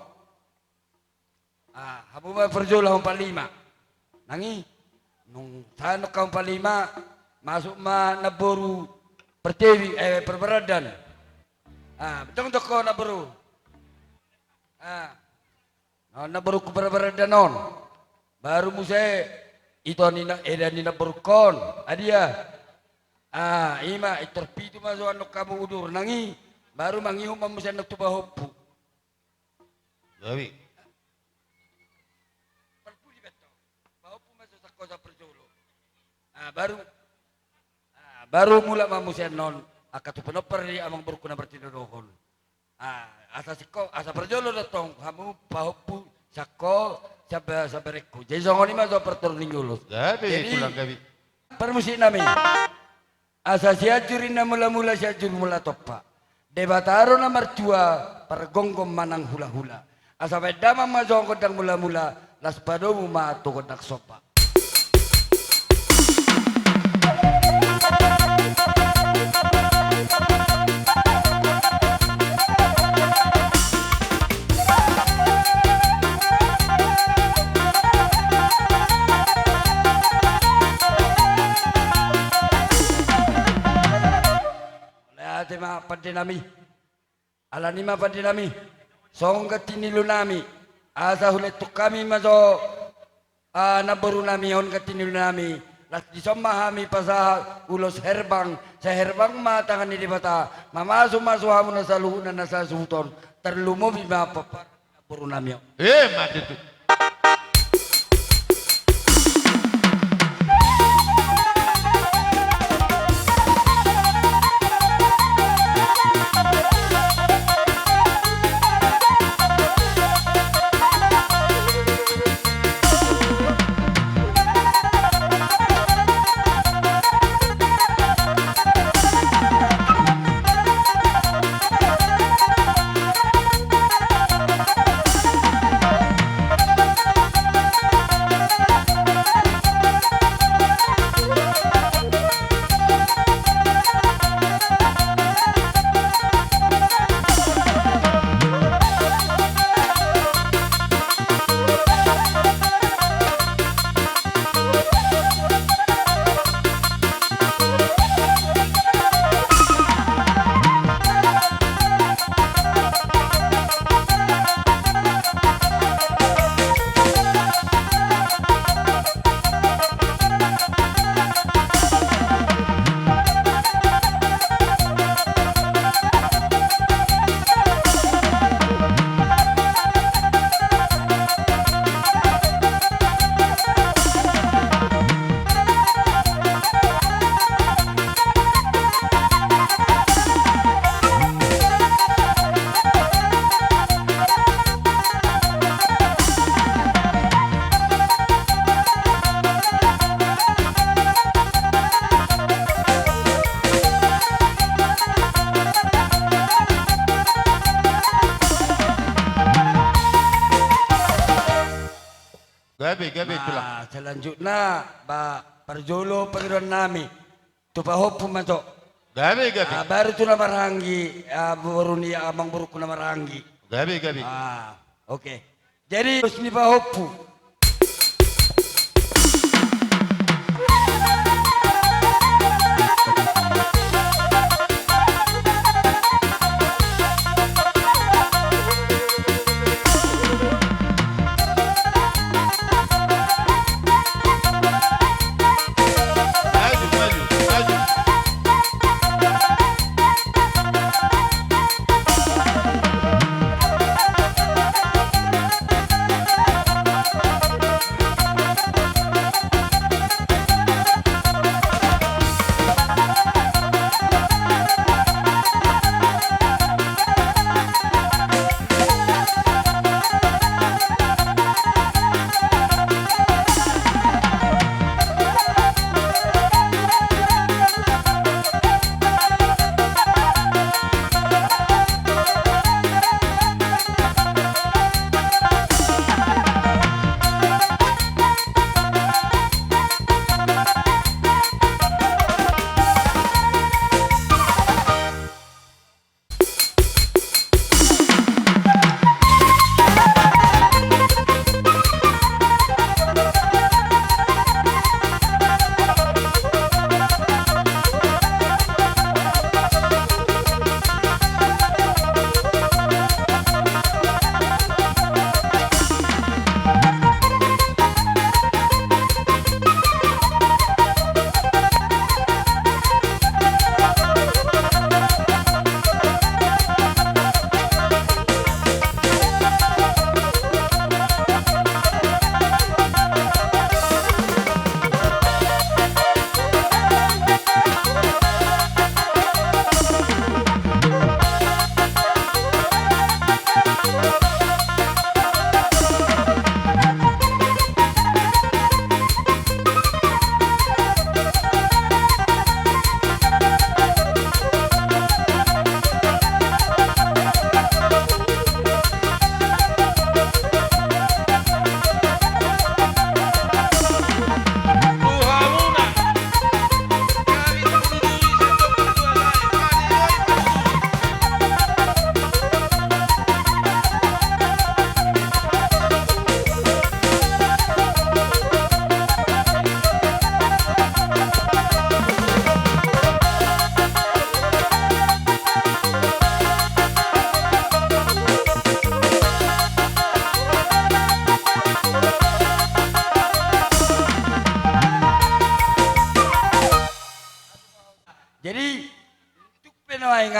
Ah, hamu ma parjolo hamu panglima. Nang i, nung sahat hamu panglima, masuk ma namboru Pertiwi, eh, Parbarandan. Ah, jongjong ho namboru. Ah. Na, namborungku Parbarandan on. Baru muse ito ni na, eda ni namborungkon. Adia. Ah, i ma, intor pitu ma jo annon hamu udur nang i. Baru mangihut ma muse annon tu pahompu. Gabe. Parpudi beto. Pahompu ma jo sangkosa parjolo. Ah, baru, ah, baru mulak ma muse annon angka tu pinompar ni amangborungku na martinodohon. Ah, asa singkop, asa parjolo do tong hamu pahompu sangko, saba-, sabarengku. Jadi songon i ma jo partoru ni ulos. Gabe, jadi, tulang gabe. Parmusiknami. Asa Sianjur Inna Mulamula, Sianjur Mula Tompa. Debata do na martua, pargomgom manang hulahula. Asa baen damang ma jo gondang mulamula, laos padomu ma tu gondang somba. Mauliate ma pandenami. Alani ma pandenami, songon ganti ni ilunami, asa hulehon hami ma jo, ah, namborunami on ganti ni ilunami, laos dison ma hami pasahat ulos herbang, sai herbang ma tangan ni Debata, mamasumasu hamu na saluhutna na sasuhuton, tarlumobi ma pomparan ni namborunami on. Eh, mate tu. Gabe, gabe, tulang. Nah, selanjutna, ba, parjolo pangidoannami. Tu pahompu ma jo. Gabe, gabe. Ah, baru tu na marhahaanggi, ah, boru ni amangborungku na marhahaanggi. Gabe, gabe. Ah, oke. Jadi, ulos ni pahompu. Maju, maju, maju.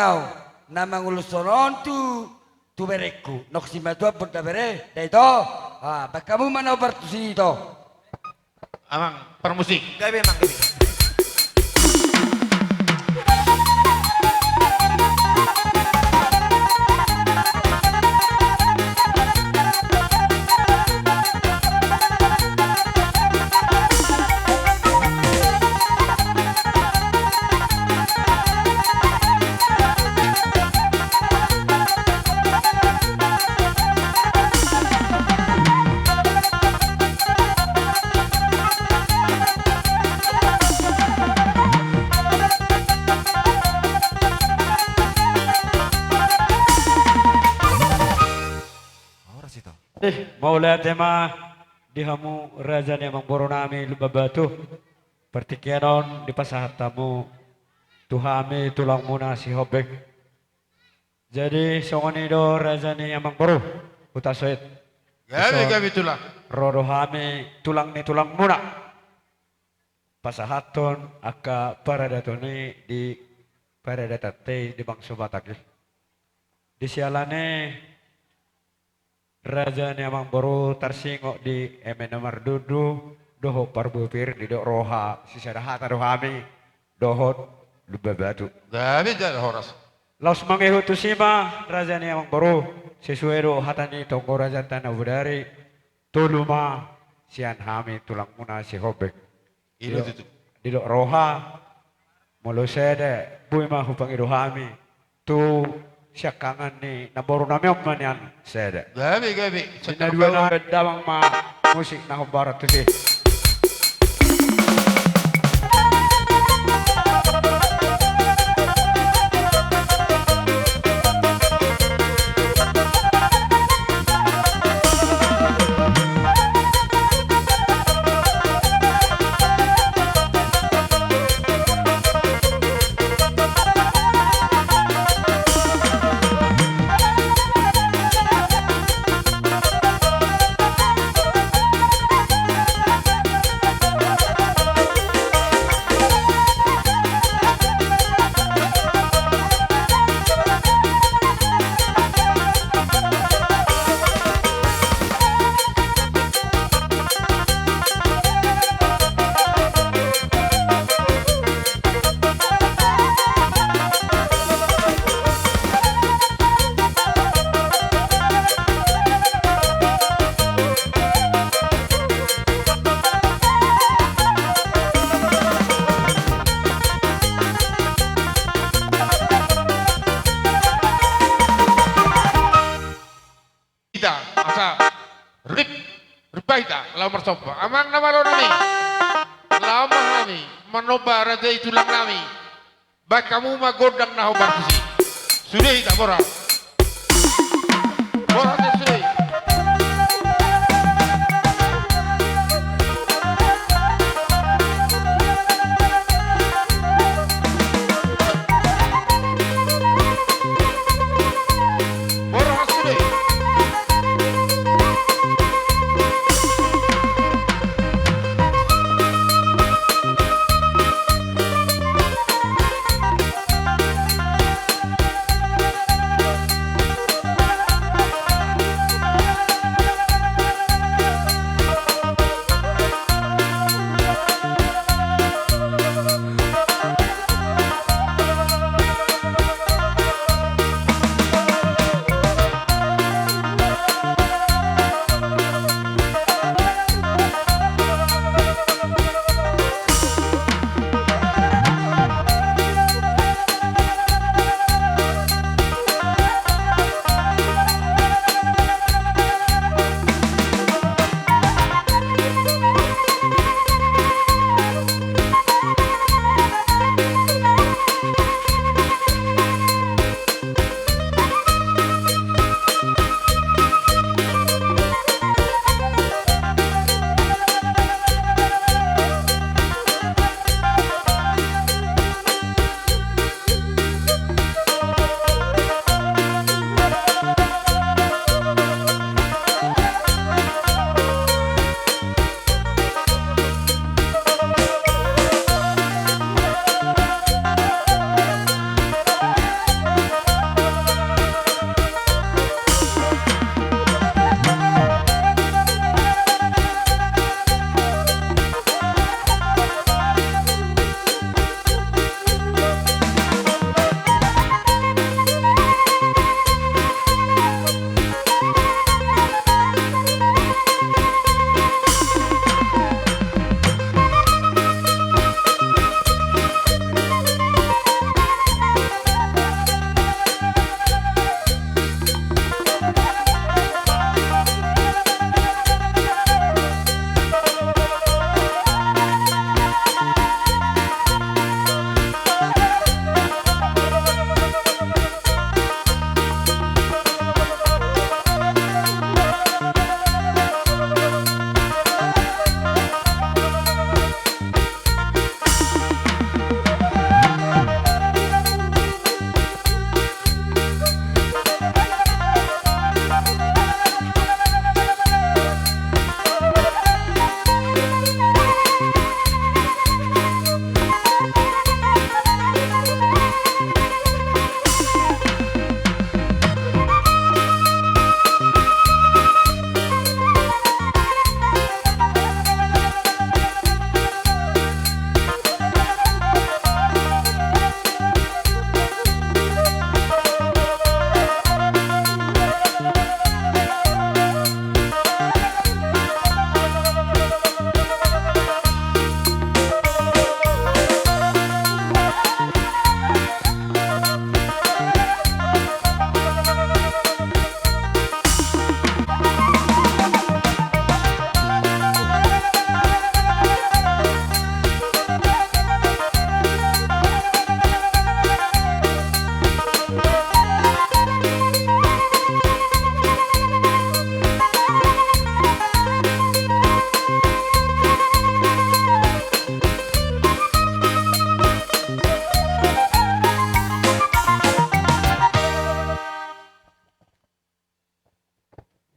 au na mangulus on tu, tu berengku. Nang simatua bonda bere, da ito. Ah, baen hamu ma na hombar tusi ito. Amang parmusik. Gabe, amang, gabe. Horas ito. Eh, mauliate ma di hamu raja ni amangboru nami Lumban Batu. Partingkian on dipasahat hamu tu hami tulangmuna Sihombing. Jadi songon i do raja ni amangboru, Hutasoit. Gabe, gabe tulang. Ro do hami tulang ni tulangmuna pasahathon angka paradaton i di paradatonta i di bangso Batak i. Di siala ni raja ni amangboru tarsingot di eme na mardundu dohot parbue pir, didok roha, sisada hata do hami dohot Lumban Batu. Gabe jala horas. Laos mangihut tusi ma raja ni amangboru, sesuai do hata ni tonggo rajanta na bodari, tolu ma sian hami tulangmuna Sihombing. I do tutu. Didok roha, molo sede, boi ma hupangido hami tu siangkangan ni namboru nami on ma nian sede. Gabe, gabe. Sinaduana damang ma musik na hombar tusi. Hita, asa, rip, rip hita, laho marsomba. Amang na malo nami. Laho ma hami manomba raja i tulang nami. Baen hamu ma gondang na hombar tusi. Sude hita, boras. Boras, sude.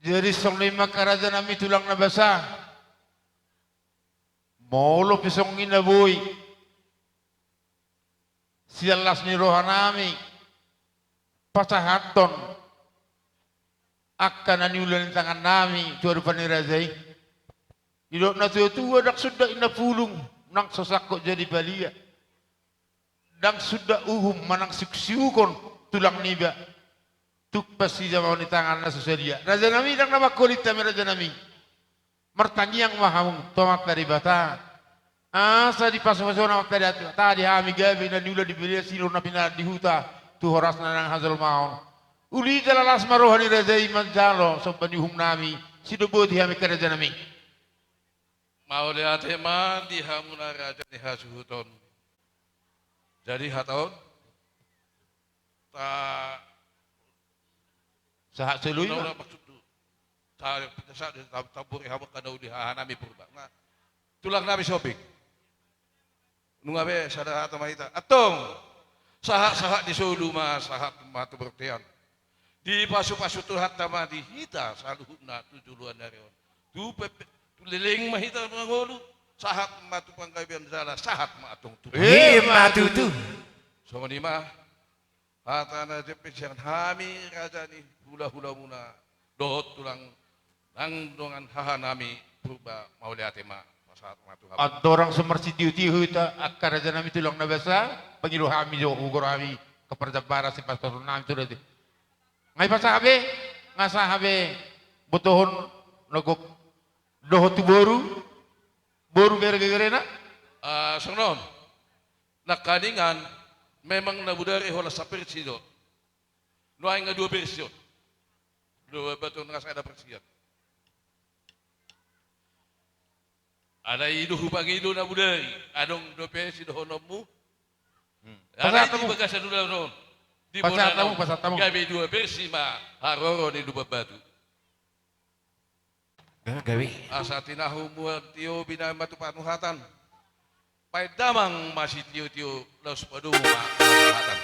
Jadi songon i ma raja nami tulang na basa. Molo pe songon i na boi, sian las ni roha nami pasahathon angka na niula ni tangan nami tu adopan ni raja i. Didok na tua-tua, ndang suda inna pulung, nang so sangkot jadi palia. Ndang suda uhum manang siuk-siukon tulang niba. Tung pasijamaon ni tangan na so sadia. Raja nami, ndang na mangkolit hami raja nami. Martangiang ma hamu tu Amanta Debata, asa dipasu-pasuna Amanta Debata di hami gabe na niula di bere, sinur na pinahan di huta, tu horasna nang hajolmaon. Uli jala las ma roha ni raja i manjalo somba ni uhum nami, sidoboti hami angka raja nami. Mauliate ma di hamuna raja ni hasuhuton. Jadi hata on, ta- Sahat solu i ma. Ulang, ulang, maksud tu. Sa-, sa-, sa-, taburi hamu angka na uli haha nami Purba. Nah, tulang nami Sombing. Nunga be sada hata ma hita. Antong. Sahat-sahat ni solu ma, sahat ma tu bortean. Dipasu-pasu Tuhanta ma di hita saluhutna tu joloan ni ari on. Tu pe-, tu leleng ma hita mangolu. Sahat ma tu panggabean jala sahat ma antong tu. Ima tutu. Songon i ma. Hata na jempek sian hami raja ni hula-hulamuna dohot tulang nang dongan haha nami Purba, mauliate ma, pasahat ma tu hamu. Andorang so marsitio-tio hita angka raja nami tulang na basa, pangido hami jo, hugoar hami angka parjambaran sipasu-pasu nami tu raja i. Nga i pasahat be, nga sahat be, botohon na gok dohot tu boru, boru gere-gerena. Ah, songon on. Nangkiningan, memang na bodari holan saversi do. Nuaeng nga dua versi on. Dua batu nga sada versi on. Alai do hupangido na bodari, adong dope sidohononmu. Hmm. Alai pasahat hamu. Di bagasan ulaon on. Di pasahat hamu, bonanon. Pasahat hamu. Gabe dua versi ma haroro ni Lumban Batu. Gabe. Asa tinahu mual tio binahen ma tu panuhatan. Baen damang ma sitio-tio laos padomu ma panuhatan.